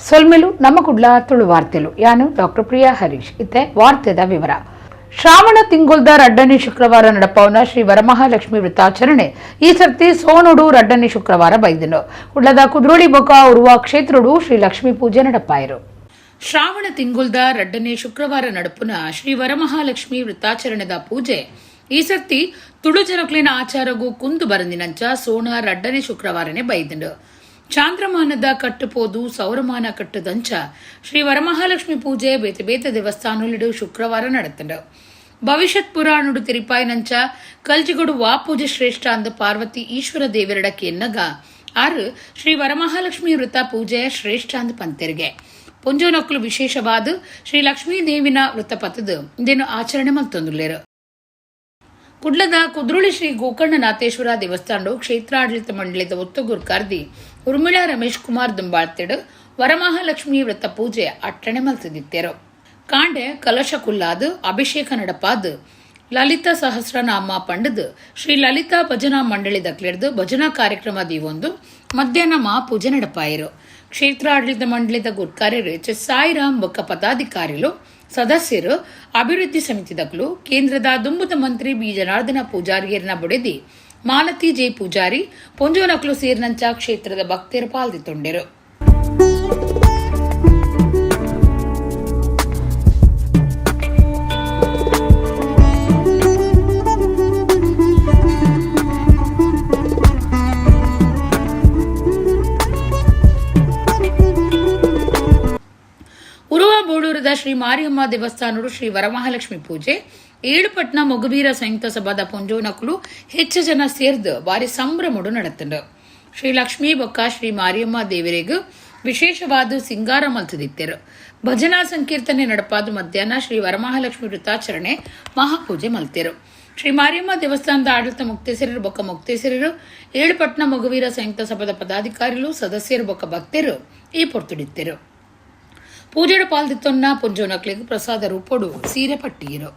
ಸೊಲ್ಮೆಲು ನಮ್ಮ ಕುಡ್ಲ ತುಳು ವಾರ್ತೆಲು. ಯಾನು ಡಾಕ್ಟರ್ ಪ್ರಿಯಾ ಹರೀಶ್. ಇತ್ತೆ ವಾರ್ತೆದ ವಿವರ. ಶ್ರಾವಣ ತಿಂಗೊಲ್ದ ರಡ್ಡನೇ ಶುಕ್ರವಾರ ನಡಪವನ ಶ್ರೀ ವರಮಹಾಲಕ್ಷ್ಮಿ ವೃತ್ತಾಚರಣೆ ಈ ಸರ್ತಿ ಸೋನುಡು ರಡ್ಡನೇ ಶುಕ್ರವಾರ ಬೈದನು. ಕುಡ್ಲದ ಕುದ್ರೋಳಿ ಬೊಕ ಉರುವ ಕ್ಷೇತ್ರಡು ಶ್ರೀ ಲಕ್ಷ್ಮೀ ಪೂಜೆ ನಡಪಾಯರು. ಶ್ರಾವಣ ತಿಂಗೊಲ್ದ ರಡ್ಡನೇ ಶುಕ್ರವಾರ ನಡಪುನ ಶ್ರೀ ವರಮಹಾಲಕ್ಷ್ಮಿ ವೃತ್ತಾಚರಣೆದ ಪೂಜೆ ಈ ಸರ್ತಿ ತುಳು ಜನಕ್ಲಿನ ಆಚಾರಗೂ ಕುಂದು ಬರಂದಿನಂಚ ಸೋಣ ರಡ್ಡನೇ ಶುಕ್ರವಾರನೆ ಬೈದಂಡು. ಚಾಂದ್ರಮಾನದ ಕಟ್ಟುಪೋದು ಸೌರಮಾನ ಕಟ್ಟುದಂಚ ಶ್ರೀ ವರಮಹಾಲಕ್ಷ್ಮಿ ಪೂಜೆ ಬೇತೆ ಬೇತೆ ದೇವಸ್ಥಾನಲಿಡು ಶುಕ್ರವಾರ ನಡತಂಡು. ಭವಿಷ್ಯತ್ ಪುರಾಣುಡು ತಿರಿಪಾಯಿನಂಚ ಕಲ್ಜಿಗೊಡು ವಾ ಪೂಜೆ ಶ್ರೇಷ್ಠ ಅಂದ ಪಾರ್ವತಿ ಈಶ್ವರ ದೇವರಡಕ್ಕೆ ಎನ್ನಗ ಆರು ಶ್ರೀ ವರಮಹಾಲಕ್ಷ್ಮಿ ವೃತ ಪೂಜೆ ಶ್ರೇಷ್ಠ ಅಂದ ಪಂತೆರಿಗೆ. ಪೊಂಜೋನಕ್ಕಲು ವಿಶೇಷವಾದ ಶ್ರೀ ಲಕ್ಷ್ಮೀ ದೇವಿನ ವೃತ್ತಪಥದ ಇದೇನು ಆಚರಣೆ ಮಲ್ತೊಂದುಲ್ಲೇರು. ಕುಡ್ಲದ ಕುದ್ರೋಳಿ ಶ್ರೀ ಗೋಕರ್ಣನಾಥೇಶ್ವರ ದೇವಸ್ಥಾನ ಕ್ಷೇತ್ರಾಡಳಿತ ಮಂಡಳಿದ ಒತ್ತುಗುರ್ಕಾರ್ದಿ ಉರ್ಮಿಳಾ ರಮೇಶ್ ಕುಮಾರ್ ದುಂಬಾಳ್ತಿಡು ವರಮಹಾಲಕ್ಷ್ಮಿ ವ್ರತ ಪೂಜೆ ಅಟ್ಟಣೆ ಮಲ್ತದಿತ್ತೇರು. ಕಾಂಡೆ ಕಲಶ ಕುಲ್ಲಾದು ಅಭಿಷೇಕ ನಡಪಾದು ಲಲಿತಾ ಸಹಸ್ರನಾಮ ಪಂಡದು ಶ್ರೀ ಲಲಿತಾ ಭಜನಾ ಮಂಡಳಿ ದಕ್ಲೆಡ್ದು ಭಜನಾ ಕಾರ್ಯಕ್ರಮ ದೀವೊಂದು ಮಧ್ಯಾಹ್ನ ಮಹಾಪೂಜೆ ನಡಪಾಯರು. ಕ್ಷೇತ್ರ ಆಡಳಿತ ಮಂಡಳಿದ ಗುರ್ಕಾರ್ಯರು ಎಚ್ ಎಸ್ ಸಾಯಿರಾಮ್ ಬೊಕ್ಕ ಪದಾಧಿಕಾರಿಲು, ಸದಸ್ಯರು, ಅಭಿವೃದ್ಧಿ ಸಮಿತಿ ದಕ್ಲು, ಕೇಂದ್ರದ ದುಂಬುದ ಮಂತ್ರಿ ಬಿ ಜನಾರ್ದನ ಪೂಜಾರಿಯರ್ನ ಬುಡೆದಿ ಮಾಲತಿ ಜೆ ಪೂಜಾರಿ, ಪೊಂಜೋನಕ್ಲು ಸೇರಿನಂಚ ಕ್ಷೇತ್ರದ ಭಕ್ತರು ಪಾಲ್ದಿತ್ತೊಂಡೆರು. ಉರುವ ಬೋಳೂರದ ಶ್ರೀ ಮಾರಿಯಮ್ಮ ದೇವಸ್ಥಾನಡು ಶ್ರೀ ವರಮಹಾಲಕ್ಷ್ಮಿ ಪೂಜೆ. ಏಳುಪಟ್ನ ಮೊಗವೀರ ಸಂಯುಕ್ತ ಸಭಾದ ಪೊಂಜೋನಕುಲು ಹೆಚ್ಚು ಜನ ಸೇರ್ದು ಬಾರಿ ಸಂಭ್ರಮಡು ನಡತಂಡು. ಶ್ರೀ ಲಕ್ಷ್ಮೀ ಬೊಕ್ಕ ಶ್ರೀ ಮಾರಿಯಮ್ಮ ದೇವರಿಗೂ ವಿಶೇಷವಾದ ಸಿಂಗಾರ ಮಲ್ತದಿತ್ತೆರು. ಭಜನಾ ಸಂಕೀರ್ತನೆ ನಡಪಾದು ಮಧ್ಯಾಹ್ನ ಶ್ರೀ ವರಮಹಾಲಕ್ಷ್ಮಿ ವೃತ್ತಾಚರಣೆ ಮಹಾಪೂಜೆ ಮಲ್ತೆರು. ಶ್ರೀ ಮಾರಿಯಮ್ಮ ದೇವಸ್ಥಾನದ ಆಡಳಿತ ಮುಕ್ತೇಸರರು ಬೊಕ್ಕ ಮುಕ್ತೇಸರರು, ಏಳುಪಟ್ನ ಮೊಗವೀರ ಸಂಯುಕ್ತ ಸಭಾದ ಪದಾಧಿಕಾರಿಗಳು, ಸದಸ್ಯರು ಬೊಕ್ಕ ಭಕ್ತರು ಈ ಪೊರ್ತುಡಿತ್ತೆರು. ಪೂಜೆಡು ಪಾಲ್ದಿತ್ತೊನ್ನ ಪೊಂಜೋನಕ್ಲೆಗ್ ಪ್ರಸಾದ ರೂಪೊಡು ಸೀರೆ ಪಟ್ಟಿಯರು.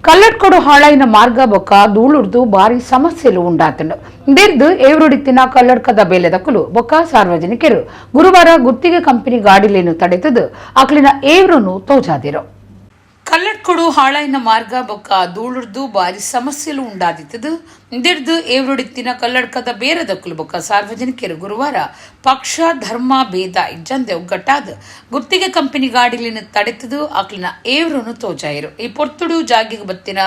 ಕಲ್ಲಡ್ಕೊಡು ಹಾಳಾಯಿನ ಮಾರ್ಗ ಬೊಕ್ಕ ಧೂಳುರ್ದು ಬಾರಿ ಸಮಸ್ಯೆಲು ಉಂಡಾತಂಡು. ದಿರ್ದು ಏವ್ರುಡಿತ್ತಿನ ಕಲ್ಲಡ್ಕದ ಬೇಲೆದಕುಲು ಬೊಕ್ಕ ಸಾರ್ವಜನಿಕರು ಗುರುವಾರ ಗುತ್ತಿಗೆ ಕಂಪನಿ ಗಾಡಿಲೇನು ತಡೆತದು ಅಕ್ಲಿನ ಏವ್ರುನು ತೋಜಾದಿರು. ಕಲ್ಲಡ್ಕೊಡು ಹಾಳಾಯಿನ ಮಾರ್ಗ ಬೊಕ್ಕ ಧೂಳುರ್ದು ಬಾರಿ ಸಮಸ್ಯೆಲು ಉಂಡಾದಿತ್ತದು. ದಿರ್ದು ಏವ್ರುಡಿತ್ತಿನ ಕಲ್ಲಡ್ಕದ ಬೇರದಕ್ಕಲು ಬೊಕ್ಕ ಸಾರ್ವಜನಿಕರು ಗುರುವಾರ ಪಕ್ಷ ಧರ್ಮ ಭೇದ ಇಜ್ಜಂದೆ ಒಗ್ಗಟ್ಟಾದ ಗುತ್ತಿಗೆ ಕಂಪನಿ ಗಾಡಿಲಿನ ತಡೆತದು ಆಕ್ಲಿನ ಏವ್ರುನು ತೋಜಾಯಿರು. ಈ ಪೊರ್ತುಡು ಜಾಗಿಗೆ ಬತ್ತಿನ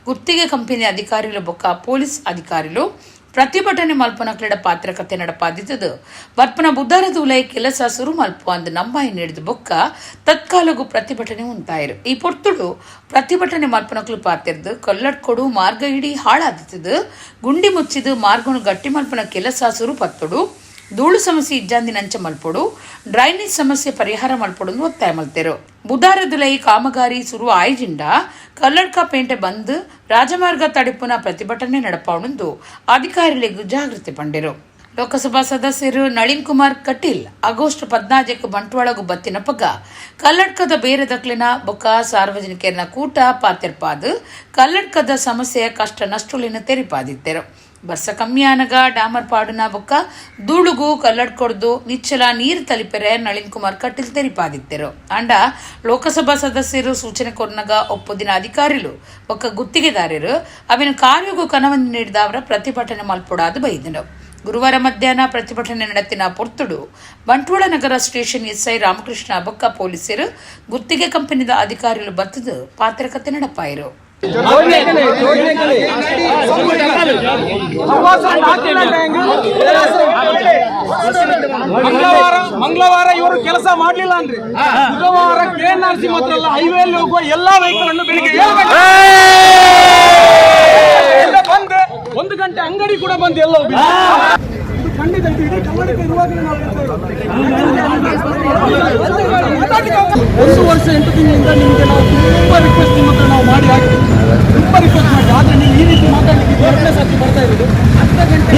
ಗುತ್ತಿಗೆ ಕಂಪನಿ ಅಧಿಕಾರಿಲು ಬೊಕ್ಕ ಪೊಲೀಸ್ ಅಧಿಕಾರಿಲು ಪ್ರತಿಭಟನೆ ಮಲ್ಪನಕ್ಲೆಡ ಪಾತ್ರಕತೆ ನಡಪಾದಿತ್ತದು. ಬರ್ಪನ ಬುದ್ಧರದ ಉಲೈ ಕೆಲಸ ಸುರು ಮಲ್ಪ ಅಂದ್ ನಂಬಾಯಿ ನೀಡಿದ ಬೊಕ್ಕ ತತ್ಕಾಲಗು ಪ್ರತಿಭಟನೆ ಉಂಟಾಯಿರು. ಈ ಪೊರ್ತುಡು ಪ್ರತಿಭಟನೆ ಮಲ್ಪನಕ್ಲು ಪಾತಿರ್ದು ಕಲ್ಲಡ್ಕೊಡು ಮಾರ್ಗ ಇಡೀ ಹಾಳಾದಿತ್ತದು. ಗುಂಡಿ ಮುಚ್ಚಿದು ಮಾರ್ಗನು ಗಟ್ಟಿ ಮಲ್ಪನ ಕೆಲಸ ಸುರು ಪತ್ತೊಡು, ಧೂಳು ಸಮಸ್ಯೆ ಇಜ್ಜಾಂದಿನಂಚ ಮಲ್ಪೊಡು, ಡ್ರೈನೇಜ್ ಸಮಸ್ಯೆ ಪರಿಹಾರ ಮಲ್ಪೊಡು ಒತ್ತಾಯ ಮಲ್ತೆರು. ಬುಧಾರದುಲೈ ಕಾಮಗಾರಿ ಸುರು ಆಯ್ಜಿಂಡ ಕಲ್ಲಡ್ಕ ಪೇಂಟೆ ಬಂದ್ ರಾಜಮಾರ್ಗ ತಡಿಪುನ ಪ್ರತಿಭಟನೆ ನಡಪಾವಣಂದು ಅಧಿಕಾರಿಗಳಿಗೂ ಜಾಗೃತಿ ಪಂಡೆರು. ಲೋಕಸಭಾ ಸದಸ್ಯರು ನಳಿನ್ ಕುಮಾರ್ ಕಟೀಲ್ ಆಗಸ್ಟ್ 14ಕ್ಕೆ ಬಂಟ್ವಾಳಗು ಬತ್ತಿನಪಗ ಕಲ್ಲಡ್ಕದ ಬೇರೆದಕ್ಲಿನ ಬೊಕ್ಕ ಸಾರ್ವಜನಿಕರನ ಕೂಟ ಪಾತೆರ್ಪಾದು ಕಲ್ಲಡ್ಕದ ಸಮಸ್ಯೆಯ ಕಷ್ಟ ನಷ್ಟುಲಿನ ತೆರಿಪಾದಿತ್ತೆರು. ಬರ್ಸ ಕಮ್ಮಿಯಾನಗ ಡಾಮರ್ ಪಾಡುನ ಬೊಕ್ಕ ಧೂಳುಗು ಕಲ್ಲಡ್ಕೊಡ್ದು ನಿಚ್ಚಲ ನೀರು ತಲಿಪೆರೆ ನಳಿನ್ ಕುಮಾರ್ ಕಟೀಲ್ ತೆರಿಪಾದಿತ್ತೆರು. ಅಂಡ ಲೋಕಸಭಾ ಸದಸ್ಯರು ಸೂಚನೆ ಕೊರ್ನಗ ಒಪ್ಪುದಿನ ಅಧಿಕಾರಿಲು ಬೊಕ್ಕ ಗುತ್ತಿಗೆದಾರರು ಅವಿನ ಕಾರ್ಯಗೂ ಕನವನ್ನು ನೀಡಿದ ಅವರ ಪ್ರತಿಭಟನೆ ಮಲ್ಪೊಡಾದು ಬೈದನು. ಗುರುವಾರ ಮಧ್ಯಾಹ್ನ ಪ್ರತಿಭಟನೆ ನಡೆತಿನ ಪೊರ್ತುಡು ಬಂಟ್ವಾಳ ನಗರ ಸ್ಟೇಷನ್ ಎಸ್ಐ ರಾಮಕೃಷ್ಣ ಬೊಕ್ಕ ಪೊಲೀಸರು, ಗುತ್ತಿಗೆ ಕಂಪನಿದ ಅಧಿಕಾರಿಗಳು ಬತ್ತದು ಪಾತ್ರಕತೆ ನಡಪಾಯರು. ಮಂಗಳವಾರ ಇವರು ಕೆಲಸ ಮಾಡ್ಲಿಲ್ಲ ಅಂದ್ರೆ ಬುಧವಾರ ಕೆ ಎನ್ ಆರ್ ಸಿ ಮಾತ್ರ ಅಲ್ಲ, ಹೈವೇ ಅಲ್ಲಿ ಹೋಗುವ ಎಲ್ಲಾ ವೆಹಿಕಲ್ ಅನ್ನು ಬೆಳಿಗ್ಗೆ 7 ಗಂಟೆ ಬಂದು 1 ಗಂಟೆ ಅಂಗಡಿ ಕೂಡ ಬಂದು ಎಲ್ಲ ಹೋಗಿ. ಇದು ಖಂಡಿತ ಇದು ಇಡೀ ಕರ್ನಾಟಕ ಇರುವಾಗಲೇ ನಾವು ಹೇಳ್ತಾ ಇರೋದು. 1 ವರ್ಷ 8 ತಿಂಗಳಿಂದ ನಿಮಗೆ ನಾವು ತುಂಬಾ ರಿಕ್ವೆಸ್ಟ್ ನಿಮ್ಮ ಹತ್ರ ನಾವು ಮಾಡಿ ಆಗಿದೆ, ತುಂಬಾ ರಿಕ್ವೆಸ್ಟ್ ಮಾಡಿ. ಆದ್ರೆ ನೀವು ಈ ರೀತಿ ಮಾತಾಡ್ಲಿಕ್ಕೆ ಇದು ಎರಡನೇ ಸರ್ತಿ ಬರ್ತಾ ಇರೋದು. ಅರ್ಧ ಗಂಟೆ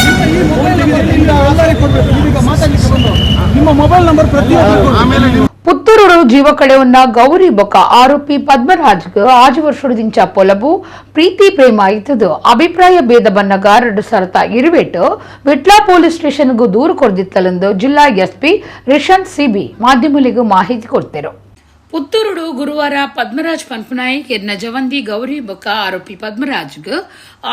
ನಿಮ್ಮ ಈ ಮೊಬೈಲ್ ನಂಬರ್ ಈಗ ಎಲ್ಲರಿಗೂ ಕೊಡ್ಬೇಕು. ನೀವೀಗ ಮಾತಾಡ್ಲಿಕ್ಕೆ ಬಂದು ನಿಮ್ಮ ನಿಮ್ಮ ಮೊಬೈಲ್ ನಂಬರ್ ಪ್ರತಿಯೊಬ್ಬರು. ಪುತ್ತೂರು ಜೀವ ಕಳೆವನ್ನ ಗೌರಿ ಬೊಕ್ಕ ಆರೋಪಿ ಪದ್ಮರಾಜ್ಗ್ ಆಜು ವರ್ಷದಿಂಚ ಪೊಲಬು ಪ್ರೀತಿ ಪ್ರೇಮ ಇತ್ತದು. ಅಭಿಪ್ರಾಯ ಭೇದ ಬನ್ನಗ 2020 ವಿಟ್ಲ ಪೊಲೀಸ್ ಸ್ಟೇಷನ್ಗೂ ದೂರು ಕೊರ್ದಿತ್ತಲೆಂದು ಜಿಲ್ಲಾ ಎಸ್ಪಿ ರಿಷಾಂತ್ ಸಿಬಿ ಮಾಧ್ಯಮಲಿಗೂ ಮಾಹಿತಿ ಕೊಡ್ತಿರು. ಪುತ್ತೂರುಡು ಗುರುವಾರ ಪದ್ಮರಾಜ್ ಪನ್ಪನಾಯಕ್ ಎರ್ನ ಜವಂದಿ ಗೌರಿ ಬೊಕ್ಕ ಆರೋಪಿ ಪದ್ಮರಾಜ್ಗ್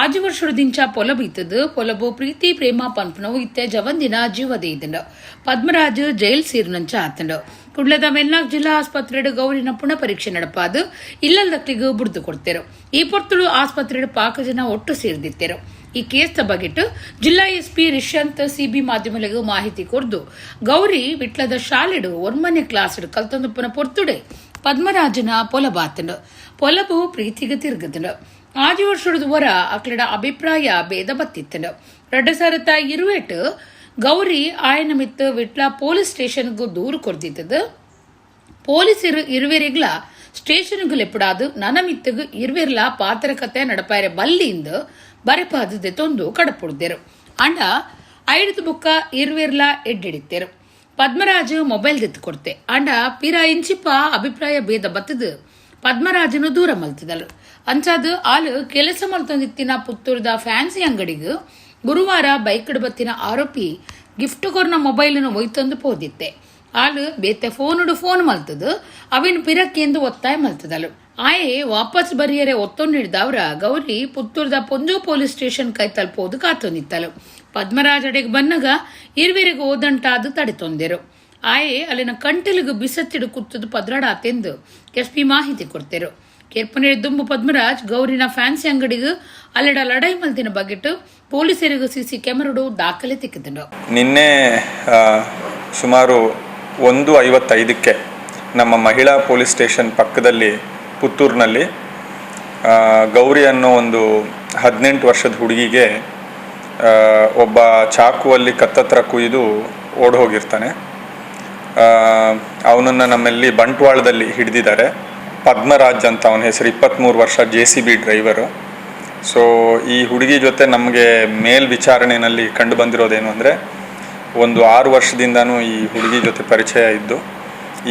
ಆಜು ವರ್ಷದಿಂಚ ಪೊಲಬು ಇತ್ತದು. ಪೊಲಬು ಪ್ರೀತಿ ಪ್ರೇಮ ಪನ್ಪನವು ಇತ್ತೆ ಜವಂದಿನ ಜೀವದ ಇದ್ದಂಡು ಪದ್ಮರಾಜ್ ಜೈಲ್ ಸೀರ್ನಂಚ ಆತಂಡು. ಕುಡ್ಲದ ವೆನ್ಲಾಕ್ ಜಿಲ್ಲಾ ಆಸ್ಪತ್ರೆಡ್ ಗೌರಿನ ಪುನಃ ಪರೀಕ್ಷೆ ನಡಪಾದು ಇಲ್ಲದಕ್ಲಿಗೂ ಬುಡ್ದು ಕೊಡ್ತೇರು. ಈ ಪೊರ್ತುಳು ಆಸ್ಪತ್ರೆಡ್ ಪಾಕ ಜನ ಒಟ್ಟು ಸೇರ್ದಿತ್ತೇರು. ಈ ಕೇಸ್ ಬಗೆಟ್ ಜಿಲ್ಲಾ ಎಸ್ಪಿ ರಿಷಾಂತ್ ಸಿಬಿ ಮಾಧ್ಯಮಗಳಿಗೂ ಮಾಹಿತಿ ಕೊರ್ದು, ಗೌರಿ ವಿಟ್ಲದ ಶಾಲೆಡು ಒರ್ಮನೆ ಕ್ಲಾಸ್ ಕಲ್ತೊಂದುಪ್ಪನ ಪೊರ್ತುಡೆ ಪದ್ಮರಾಜನ ಪೊಲಬಾತನು. ಪೊಲಬು ಪ್ರೀತಿಗೆ ತಿರುಗದನು. ಆಜು ವರ್ಷದ ವರ ಅಕ್ಲಡ ಅಭಿಪ್ರಾಯ ಭೇದ ಬತ್ತಿತ್ತನು. 2020 ಗೌರಿ ಆಯನ ಮಿತ್ತು ವಿಟ್ಲ ಪೊಲೀಸ್ ಸ್ಟೇಷನ್ಗೂ ದೂರು ಕೊರ್ದಿತ್ತದು. ಪೊಲೀಸರು ಇರುವೆರಿಗ್ಲ ಸ್ಟೇಷನ್ಗೂ ಲೆಪ್ಪಡಾದು ನನ ಮಿತ್ತಗು ಇರುವೆರ್ಲ ಪಾತ್ರ ಕತೆ ನಡಪಾಯರೆ ಬಲ್ಲಿಂದ ಬರೆಪಾದದೆ ತೊಂದು ಕಡಪುಡ್ದೆರು. ಅಂಡ ಐಡ್ದು ಬುಕ್ಕ ಇರುವೆರ್ಲ ಎಡ್ಡಿಡಿತ್ತೇರು. ಪದ್ಮರಾಜ್ ಮೊಬೈಲ್ ದೆತ್ತು ಕೊಡ್ತೆ. ಅಂಡ ಪಿರ ಇಂಚಿಪ ಅಭಿಪ್ರಾಯ ಭೇದ ಬತ್ತದು ಪದ್ಮರಾಜನು ದೂರ ಮಲ್ತಿದಳು. ಅಂಚಾದು ಆಲು ಕೆಲಸ ಮಲ್ತೊಂದಿತ್ತಿನ ಪುತ್ತೂರ್ದ ಫ್ಯಾನ್ಸಿ ಅಂಗಡಿಗೆ ಗುರುವಾರ ಬೈಕ್ಡ್ ಬತ್ತಿನ ಆರೋಪಿ ಗಿಫ್ಟ್ ಕೊರ್ನ ಮೊಬೈಲನ್ನು ಒಯ್ತಂದು ಪೋದಿತ್ತೆ. ಆಲು ಬೇತೆ ಫೋನುಡು ಫೋನ್ ಮಲ್ತದು ಅವಿನ ಪಿರಕ್ಕೆಂದು ಒತ್ತಾಯ ಮಲ್ತದಳು. ಆಯೆ ವಾಪಸ್ ಬರಿಯರೆ ಒತ್ತೊಂದು ಹಿಡ್ದವ್ರ ಗೌರಿ ಪುತ್ತೂರ್ದ ಪೊಂಜೋ ಪೊಲೀಸ್ ಸ್ಟೇಷನ್ ಕೈ ತಲುಪೋದು ಕಾತೊಂದಿತ್ತಲು. ಪದ್ಮರಾಜ್ ಅಡೆಗೆ ಬನ್ನಗ ಇರ್ವೆರಿಗೆ ಓದಂಟಾದು ತಡೆ ತೊಂದೆರು. ಆಯೆ ಅಲ್ಲಿನ ಕಂಟಲಿಗೆ ಬಿಸತ್ತಿಡು ಕುತ್ತದು ಪದ್ರಾಡಾತೆಂದು ಎಸ್ಪಿ ಮಾಹಿತಿ ಕೊಡ್ತೇರು. ಕೆರ್ಪನೇಳಿ ದುಂಬು ಪದ್ಮರಾಜ್ ಗೌರಿನ ಫ್ಯಾನ್ಸಿ ಅಂಗಡಿಗೆ ಅಲ್ಲೆಡ ಲಡಾಯಿ ಮಲ್ತಿನ ಬಗೆಟ್ ಪೊಲೀಸರಿಗೆ ಸಿಸಿ ಕ್ಯಾಮೆರಾಡು ದಾಖಲೆ ತಿಕ್ಕಿದನು. ನಿನ್ನೆ ಸುಮಾರು 1:55ಕ್ಕೆ ನಮ್ಮ ಮಹಿಳಾ ಪೊಲೀಸ್ ಸ್ಟೇಷನ್ ಪಕ್ಕದಲ್ಲಿ ಪುತ್ತೂರಿನಲ್ಲಿ ಗೌರಿ ಅನ್ನೋ ಒಂದು 18 ವರ್ಷದ ಹುಡುಗಿಗೆ ಒಬ್ಬ ಚಾಕುವಲ್ಲಿ ಕತ್ತತ್ರ ಕುಯ್ದು ಓಡ್ ಹೋಗಿರ್ತಾನೆ. ಅವನನ್ನು ನಮ್ಮಲ್ಲಿ ಬಂಟ್ವಾಳದಲ್ಲಿ ಹಿಡಿದಿದ್ದಾರೆ. ಪದ್ಮರಾಜ್ ಅಂತ ಅವನ ಹೆಸರು, 23 ವರ್ಷ, JCB driver. So ಈ ಹುಡುಗಿ ಜೊತೆ ನಮಗೆ ಮೇಲ್ ವಿಚಾರಣೆಯಲ್ಲಿ ಕಂಡು ಬಂದಿರೋದೇನು ಅಂದರೆ, ಒಂದು 6 ವರ್ಷದಿಂದನೂ ಈ ಹುಡುಗಿ ಜೊತೆ ಪರಿಚಯ ಇದ್ದು,